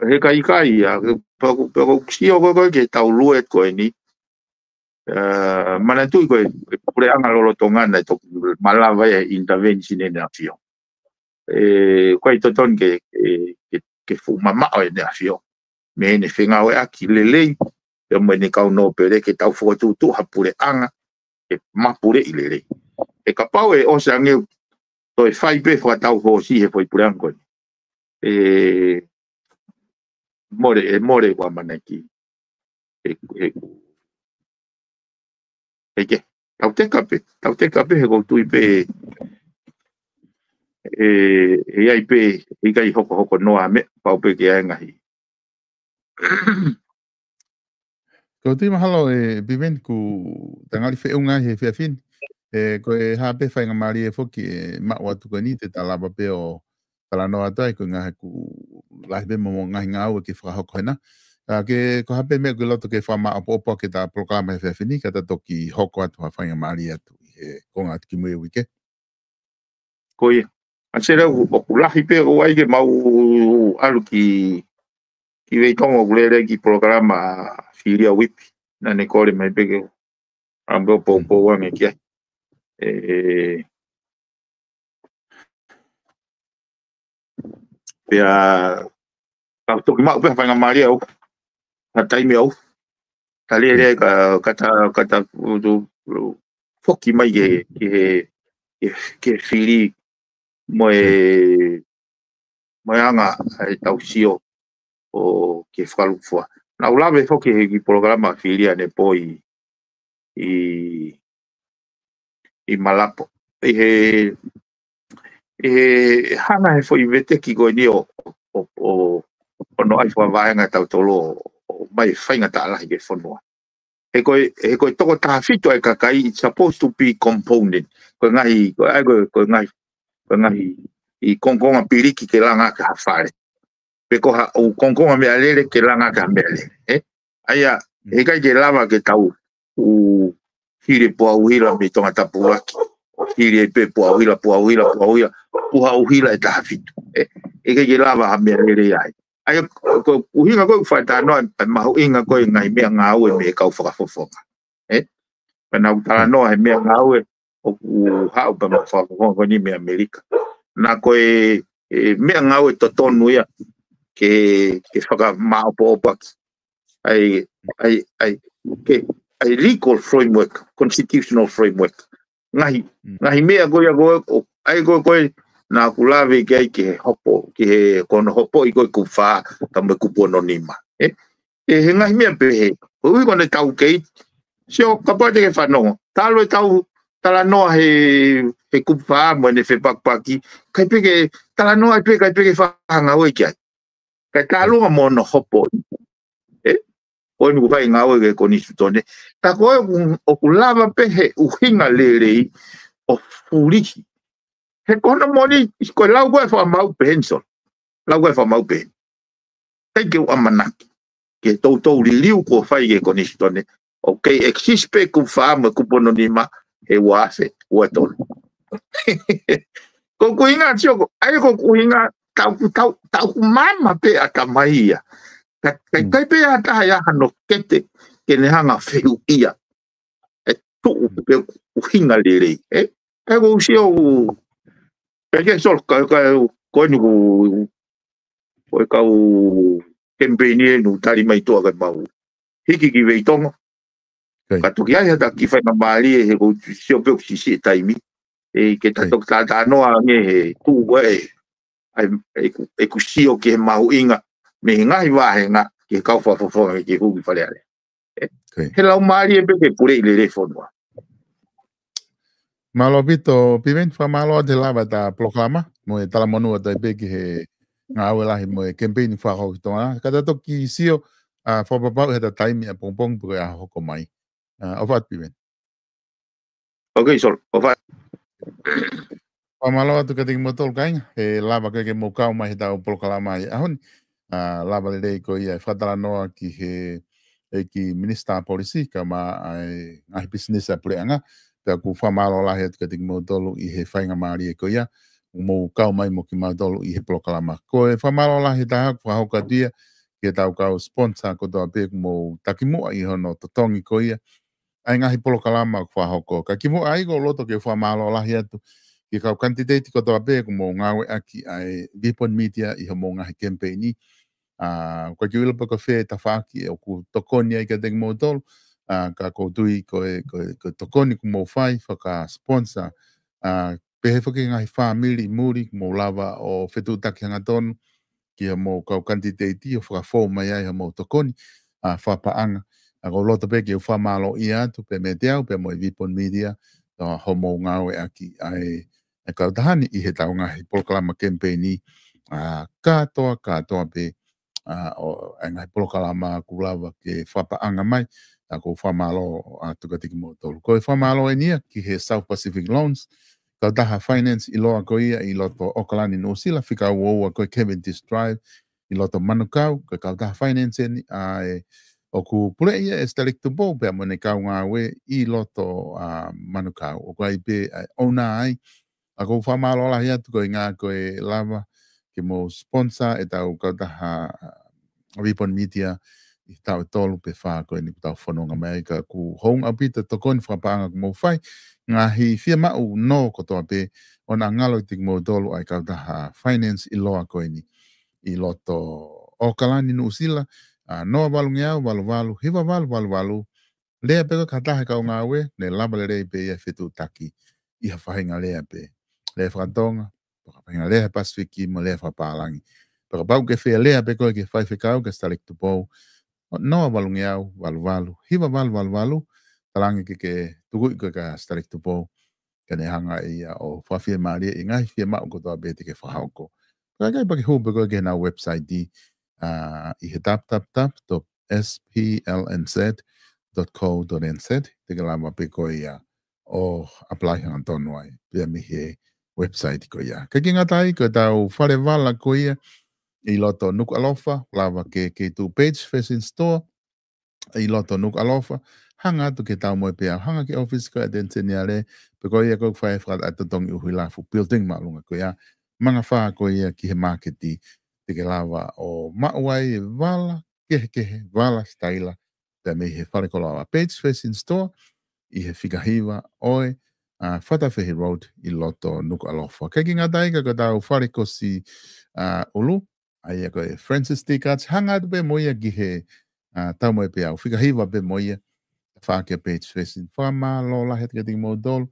he ʻikai, ʻikai ia, pe ko, pe ko ʻeku sio ko ē ke tau lue ko eni, ʻa, manatuʻi ko e, e puleʻanga lolotonga naʻe toki malava e intervention ʻEne ʻAfio. ʻE, ʻikai totonu ke, ke, ke, ke fuʻu mamaʻo ʻEne ʻAfio. Mei heʻene fengāueʻaki lelei, pea mo ʻene kau nōpele ke tau fokotuʻutuʻu ha puleʻanga, ke mapuleʻi lelei. ʻE kapau ʻe ʻosi ange toe fai pē fakatau hoosi he foʻi puleʻanga ko eni. ʻE, mole, ʻe mole ʻeku ʻamanaki. ʻE, ʻe, ʻe ke, tau teka pē, tau teka pē he ʻoku ou tui pē, ʻe, ʻe ʻi ai pē, ʻikai hokohoko noa meʻa, pau pē ke ʻai ngaahi. Ko e tui mahalo ʻe Piveni kuo ta ngali feʻunga he efiafi ni. ʻE, ko e hā pē faingamālie foki ʻe maʻu atu ko eni te ta lava pē ʻo talanoa atu ai ko e ngaahi ʻoku lahi pē mo, mo e ngaahi ngāue ke fakahoko hena. ʻA, ke ko e hā pē meʻa ʻoku ke loto ke fakamāʻopoʻopo ʻaki ʻeta polokalama he efiafi ni, ka ta toki hoko atu ha faingamālie atu ʻi he konga atu ki mui e uike. Ko ia. ʻA, sele ʻoku, ʻoku lahi pē ʻoku ʻai ke mau ʻalu ki, ki Veitongo ʻoku lele ki polokalama Filia Whippi. Naʻa ne kole mai pē ke ʻamu pē ʻo poupou ange ki ai. ʻE, pea, ka toki maʻu pē ha faingamālie au. Ha taimi au. Ka lele ka, ka ta, ka ta, u, u, u, foki mai ke, ke, ke, ke fili mo e, mo e anga ʻetau sio ʻo ke fakalūkufua. Naʻa ku lave foki he kiʻi polokalama Filia ʻanepō ʻi, ʻi, ʻi Malapo. ʻI he, ʻi he hanga he foʻi veteki ko eni ʻo, ʻo, ʻo, ʻo, ʻo noʻai fakavahenga tautolu ʻo, ʻo mai faingataʻa lahi ki he fonua. He ko e, he ko e toko taha fitu ʻa e kakai, it's supposed to be component. Ko e ngaahi, ko e, ʻai ko e, ko e ngaahi, ko e ngaahi ʻū kongokonga piliki ke langa ki ha fale. Pe ko ha ʻū kongokonga meʻalele ke langa ki ha meʻalele. ʻE? ʻA ia, he ʻikai ke lava ke tau ʻū fili puha ʻuhila mei Tongatapu ʻaki. ʻO fili ai pē puha ʻuhila, puha ʻuhila, puha ʻuhila, puha ʻuhila ʻe taha fitu. ʻE? He ʻikai ke lava ha meʻalele ai. ʻA ia, ko, ko e ʻuhinga ko ē ʻoku fakatalanoa, ʻa e mahuʻinga ko ē ngaahi meʻangāue mei he kau fakafofonga. ʻE? Pea naʻa ku talanoa he meʻangāue, ʻoku haʻu pē mo e fakafofonga ko eni mei ʻAmelika. Naʻa ko e, e meʻangāue totonu ia ke, ke fakamāʻopoʻopo ʻaki ʻa e, ʻa e, ʻa e, ke, ʻa e legal framework, constitutional framework. Ngaahi, ngaahi meʻa ko ia ko ē, ʻa e ko ē ko ē, naʻa ku lave ki ai ki he hopo, ki he ko hono hopoʻi ko ē kupu fā, ka mo e kupu hono nima. ʻE, ʻe he ngaahi meʻa pehē, ʻoku ui ko ʻene tau kei, sio kapau te ke fanongo. Talu e tau talanoa he, he kupu fā mo ʻene fepakipaki, ʻikai pē ke talanoa ai pē, ʻikai pē ke fakangāue ki ai. Kae tālunga mo hono hopoʻi. ʻE, ko eni ʻoku fai ngāue ki he konisitūtone. Ka ko ē ʻoku, ʻoku lava pē he ʻuhinga lelei ʻo fulihi. He ko hono moʻoni, ko e lau ko ē fakamaau pehē ni Solo. Lau ko ē fakamaau pehē ni. ʻIkai ke u ʻamanaki ke toutou liliu kuo fai ki he konisitūtone. ʻOku kei exist pē kupu fā mo e kupu hono nima he ua afe ua tolu. Ko ʻeku ʻuhinga, Solo, ʻa ia ko ʻeku ʻuhinga, tau, tau, tau ku mama pē ʻatamai ia. Ka, ka, ʻikai pē ha taha ia hano kete ke ne hanga fehuʻia. ʻE tuʻu pē ʻuhinga lelei. ʻE, ʻe ko u sio u, peke Solo, ka, ka, ko eni ʻoku, ko e kau kemipeini eni ʻoku tali mai tuʻa ke mau hiki ki Veitongo. Ka toki ai ha taki faingamālie he ko u sio pē ʻoku siʻisiʻi e taimi. ʻE, ke ta toki tātānoa ange he tuʻu ko ē, ʻa e, ʻeku, ʻeku sio ki he mahuʻinga mei he ngaahi vāhenga ki he kau fakafofonga ki he hū ki Fale Alea. ʻE, he lau mālie pē ke puleʻi lelei fonua. Mālō ʻaupito, Piveni, fakamālō atu he lava ʻeta polokalama, mo e talamonū atu ai pē ki he ngāue lahi mo e kemipeini fakahoko ki Tonga. Ka ta toki sio, ʻa, fakapapauʻi heta taimi ʻapongipongi pe ko e ʻaho hoko mai. ʻA, ʻofa atu, Piveni. ʻOku, Solo, ʻofa atu. Fakamālō atu kiate kimoutolu kāinga, he lava ko ē ke mou kau mai he ʻetau polokalama ʻi he ʻaho ni. ʻA, lava lelei ko ia e fakatalanoa ki he, ʻEiki Minisitā Polisi, kae ʻumaʻā e ngaahi pisinisi ʻa e puleʻanga, pea ʻoku fakamālō lahi atu kiate kimoutolu ʻi he faingamālie ko ia, ʻoku mou kau mai mo kimautolu ʻi he polokalama. Ko e fakamālō lahi ʻe taha ʻoku fakahoko atu ia, ki heʻetau kau sponsor kotoa pē ʻoku mou takimuʻa ʻi hono totongi ko ia, ʻa e ngaahi polokalama ʻoku fakahoko. Ka kimuʻa ai ʻoku ou loto ke u fakamālō lahi atu ki he kau kanititeiti kotoa pē ʻoku mou ngāueʻaki ʻa e Vipon Media ʻi hoʻomou ngaahi kemipeini. ʻA, ʻoku ʻikai ke u ʻilo pe ko fē tafaʻaki ʻoku tokoni ai kiate kimoutolu. ʻA, ka ʻoku ou tui ko e, ko e, ko e tokoni ʻoku mou fai, fakasponsor. ʻA, pehē foki ki he ngaahi fāmili ʻi muli, ʻoku mou lava ʻo fetuʻutaki hangatonu ki hoʻomou kau kanititeiti ʻo fakafou mai ai hoʻomou tokoni, ʻa, fakapaʻanga. ʻA, ʻoku ou loto pē ke u fakamālōʻia atu pē meiate au, pea mo e Vipon Media, ʻa, hoʻomou ngāueʻaki ʻa e, e kautaha ni ʻi heʻetau ngaahi polokalama kemipeini, ʻa, kātoa, kātoa pē, ʻa, ʻo, ʻa e ngaahi polokalama ʻoku lava ke fakapaʻanga mai, ʻa, ʻoku ou fakamālō atu kiate kimoutolu. Ko e fakamālō eni ia ki he South Pacific Loans, kautaha finance ʻiloa ko ia ʻi loto ʻAokalani, Nuʻusila, fika ua ua ko e Cavendish Drive ʻi loto Manukau, ko e kautaha finance eni, ʻa, ʻoku puleʻi ia ʻe Sitaleki Tupou, pea mo ʻene kau ngāue ʻi loto, ʻa, Manukau. ʻOku ʻi ai pē, ʻa, ʻouna ai, ʻa, ʻoku ou fakamālō lahi atu koeʻuhinga ko e lava ke mou sponsor ʻetau kautaha, ʻa, Vipon Media ʻi he taʻu ʻe tolu pe fā ko eni ʻoku tau fononga mai ai, ka ʻoku hounga ʻaupito e tokoni fakapaʻanga ʻoku mou fai, ngaahi fiemaʻu nō kotoa pē, ʻoua naʻa ngalo kiate kimoutolu ʻa e kautaha finance ʻiloa ko eni ʻi loto ʻAokalani, Nuʻusila, ʻa, noa valungeau valu valu hiva valu valu valu, lea pē koe ki ha taha he kau ngāue, ne lava lelei pē ia ʻo fetuʻutaki ʻi ha faʻahinga lea pē. Lea fakatonga, pe ko ha faʻahinga lea he Pasifiki mo e lea fakapālangi. Pea kapau ʻoku ke fie lea pē koe ki he faifekau, kia Sitaleki Tupou, noa valungeau valu valu hiva valu valu valu, talaange ke ke tukuʻi koe kia Sitaleki Tupou, ke ne hanga ʻe ia ʻo fakafiemālieʻi e ngaahi fiemaʻu kotoa pē te ke fakahoko. Pea ʻikai pē ke hū pē koe ki heʻenau website, ʻa, ʻi he www dot S P L N Z dot co dot N Z, te ke lava pē koe ia ʻo apply hangatonu ai, pea mei he website ko ia. ʻIkai ke ngata ai, ko ʻetau fale vala ko ia ʻi loto Nukuʻalofa, lava ke, ke tuʻu Page Fashion Store ʻi loto Nukuʻalofa, hanga atu ki he Taumoepeau, hanga ki he ʻōfisi ko ia ʻa e Attorney General, pe ko ia ko ē ʻoku fai e fakatotongi ʻuhila, fuʻu building māʻolunga ko ia, mangafā ko ia ki he māketi, te ke lava ʻo maʻu ai e vala kehekehe, vala sitaila, pea mei he fale koloa, Page Fashion Store, ʻi he fika hiva ʻo e ʻa Fatafehi Road ʻi loto Nukuʻalofa. Kae ʻikai ngata ai ka ko ʻetau fale kosi ʻa ʻulu, ʻa ia ko e Francis T Katz, hanga atu pē mo ia ki he ʻa Taumoepeau, fika hiva pē mo ia, tafaʻaki ʻa Page Facing. Fakamālō lahi atu kiate kimoutolu,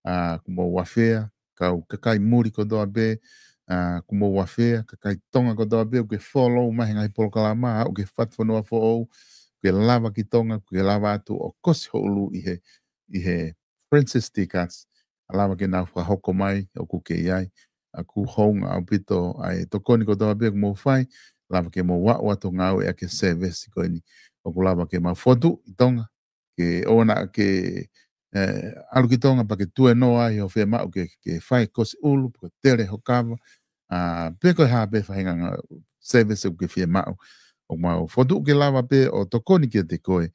ʻa, kuo mou afea, kau kakai muli kotoa pē, ʻa, kuo mou afea, kakai Tonga kotoa pē, ʻoku ke follow mai he ngaahi polokalama, ʻa, ʻoku ke fatu fonua foʻou, ʻoku ke lava ki Tonga, ʻoku ke lava atu ʻo kosi ho ʻulu ʻi he, ʻi he Francis T Katz, ʻa lava ke nau fakahoko mai, ʻoku ke ʻi ai, ʻa ʻoku hounga ʻaupito ʻa e tokoni kotoa pē ʻoku mou fai, lava ke mou aʻu atu ngāueʻaki e service ko eni, ʻoku lava ke mau fotu ʻi Tonga, ke ʻoua naʻa ke, ʻe, ʻalu ki Tonga pea ke tuenoa ai hoʻo fiemaʻu ke, ke fai kosi ʻulu, pe ko e tele ho kava, ʻa, pe ko e hā pē faʻahinga ngā service ʻoku ke fiemaʻu, ʻoku mau fotu ke lava pē ʻo tokoni kiate koe,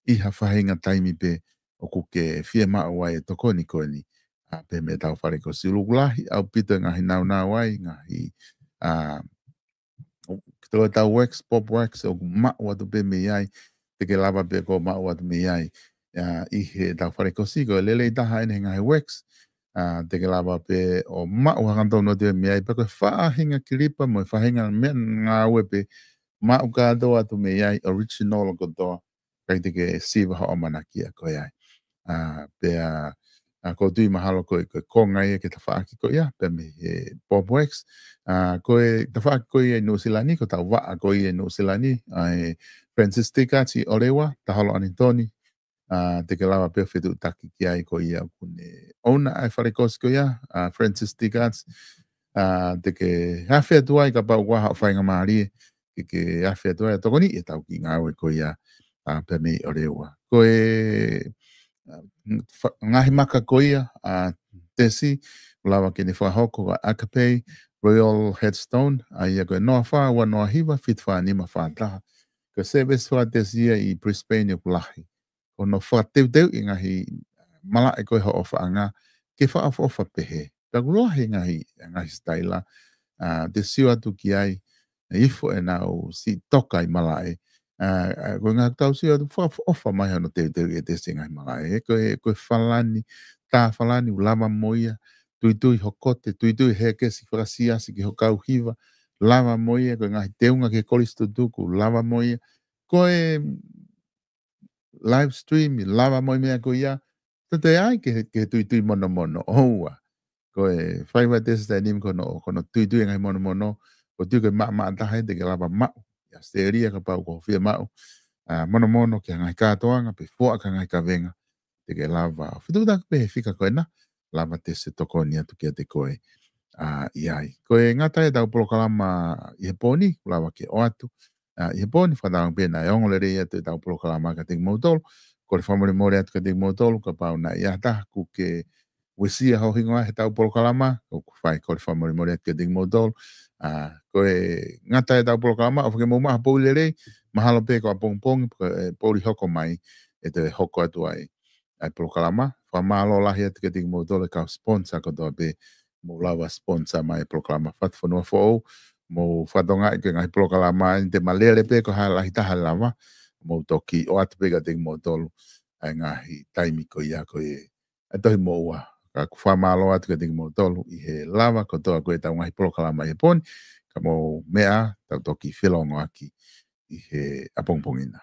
ʻi ha faʻahinga taimi pē ʻoku ke fiemaʻu ai e tokoni ko eni, ʻa, pē mei heʻetau fale kosi ʻulu. ʻOku lahi ʻaupito e ngaahi naunau ai, ngaahi, ʻa, ki he ʻetau wax, pop wax, ʻoku maʻu atu pē mei ai, te ke lava pē ʻo maʻu atu mei ai, ʻa, ʻi heʻetau fale kosi, ko e lelei taha eni he ngaahi wax, ʻa, te ke lava pē ʻo maʻu hangatonu atu mei ai, pe ko e faʻahinga kilipa mo e faʻahinga meʻangāue pē, maʻu kātoa atu mei ai, original kotoa, ʻikai te ke siva hoʻo ʻamanaki ia ko ia. ʻA, pea, ʻa, ʻoku ou tui mahalo ko e, ko e konga ia ki he tafaʻaki ko ia, pea mei he pop wax. ʻA, ko e tafaʻaki ko ia ʻi Nuʻusila ni, ko ʻetau vaʻa ko ia ʻi Nuʻusila ni, ʻa e Francis T Katz ʻi ʻOleua, Taholo ʻAnitoni, ʻa, te ke lava pē ʻo fetuʻutaki ki ai ko ia ʻoku ne ʻouna ʻa e fale kosi ko ia, ʻa, Francis T Katz, ʻa, te ke afe atu ai kapau ʻoku ʻi ai haʻo faingamālie, ke ke afe atu ai ʻo tokoniʻi ʻetau kiʻi ngāue ko ia, ʻa, pea mei ʻOleua. Ko e, ʻa, fa-, ngaahi maka ko ia, ʻa, Tesi, ʻoku lava ke ne fakahoko ʻa e Akapei Royal Headstone, ʻa ia ko e noa fā ua noa hiva fitu fā nima fā taha. Ko e service fakatesi ia ʻi Brisbane ʻoku lahi. Ko hono fakateuteuʻi e ngaahi malaʻe ko ē hoʻo ʻofaʻanga, ke fakaʻofoʻofa pehē. Pea ʻoku lahi e ngaahi, ngaahi sitaila, ʻa, te sio atu ki ai, ʻe ifo ʻenau siʻi toka ʻi malaʻe. ʻA, ʻa, ko e ngaahi tau sio atu fakaʻofoʻofa mai hono teuteuʻi e Tesi e ngaahi malaʻe. Ko e, ko e falani, tā falani, ʻoku lava mo ia, tuitui ho kote, tuitui he kesi fakasiasi ki ho kau hiva, lava mo ia, ko e ngaahi teunga ki he kolisi tutuku, lava mo ia. Ko e live stream, ʻe lava mo e meʻa ko ia, te te ʻai ke, ke tuitui monomono, ʻoua. Ko e faiva Tesi taimi ni ko hono, ko hono tuitui e ngaahi monomono, ʻoku ou tui ko e maʻamaʻa taha ia te ke lava maʻu ʻi ʻAositelēlia kapau ʻoku ke fiemaʻu, ʻa, monomono ki ha ngaahi kātoanga, pe fuaʻa ki ha ngaahi kavenga, te ke lava. Fetuʻutaki pē he fika ko ena, lava Tesi ʻo tokoni atu kiate koe, ʻa, ʻi ai. Ko e ngata ai ʻetau polokalama ʻi he pō ni, ʻoku lava ke ʻoatu, ʻa, ʻi he pō ni, fakatauange pē naʻe ongo lelei atu ʻetau polokalama kiate kimoutolu, kole fakamolemole atu kiate kimoutolu, kapau naʻe ʻi ai ha taha ʻoku ke uesia hoʻo hingoa heʻetau polokalama, ʻoku fai kole fakamolemole atu kiate kimoutolu, ʻa, ko e ngata ai ʻetau polokalama, ʻofa ke mou maʻu ha poʻuli lelei, mahalo pē ko ʻapongipongi, ko e poʻuli hoko mai, ʻe toe hoko atu ai ʻa e polokalama. Fakamālō lahi atu kiate kimoutolu e kau sponsor kotoa pē, mou lava sponsor mai e polokalama Fatu Fonua Foʻou, mou fakatokangaʻi ko e ngaahi polokalama ʻeni te ma lele pē ko ha lahi taha lava, mou toki ʻoatu pē kiate kimoutolu ʻa e ngaahi taimi ko ia ko e, ʻa e Tohi Moʻua. Ka ʻoku fakamālō atu kiate kimoutolu ʻi he lava kotoa ko ē ʻetau ngaahi polokalama ʻi he pō ni, ka mou meʻa, tau toki felongoaki ʻi he ʻapongipongi na.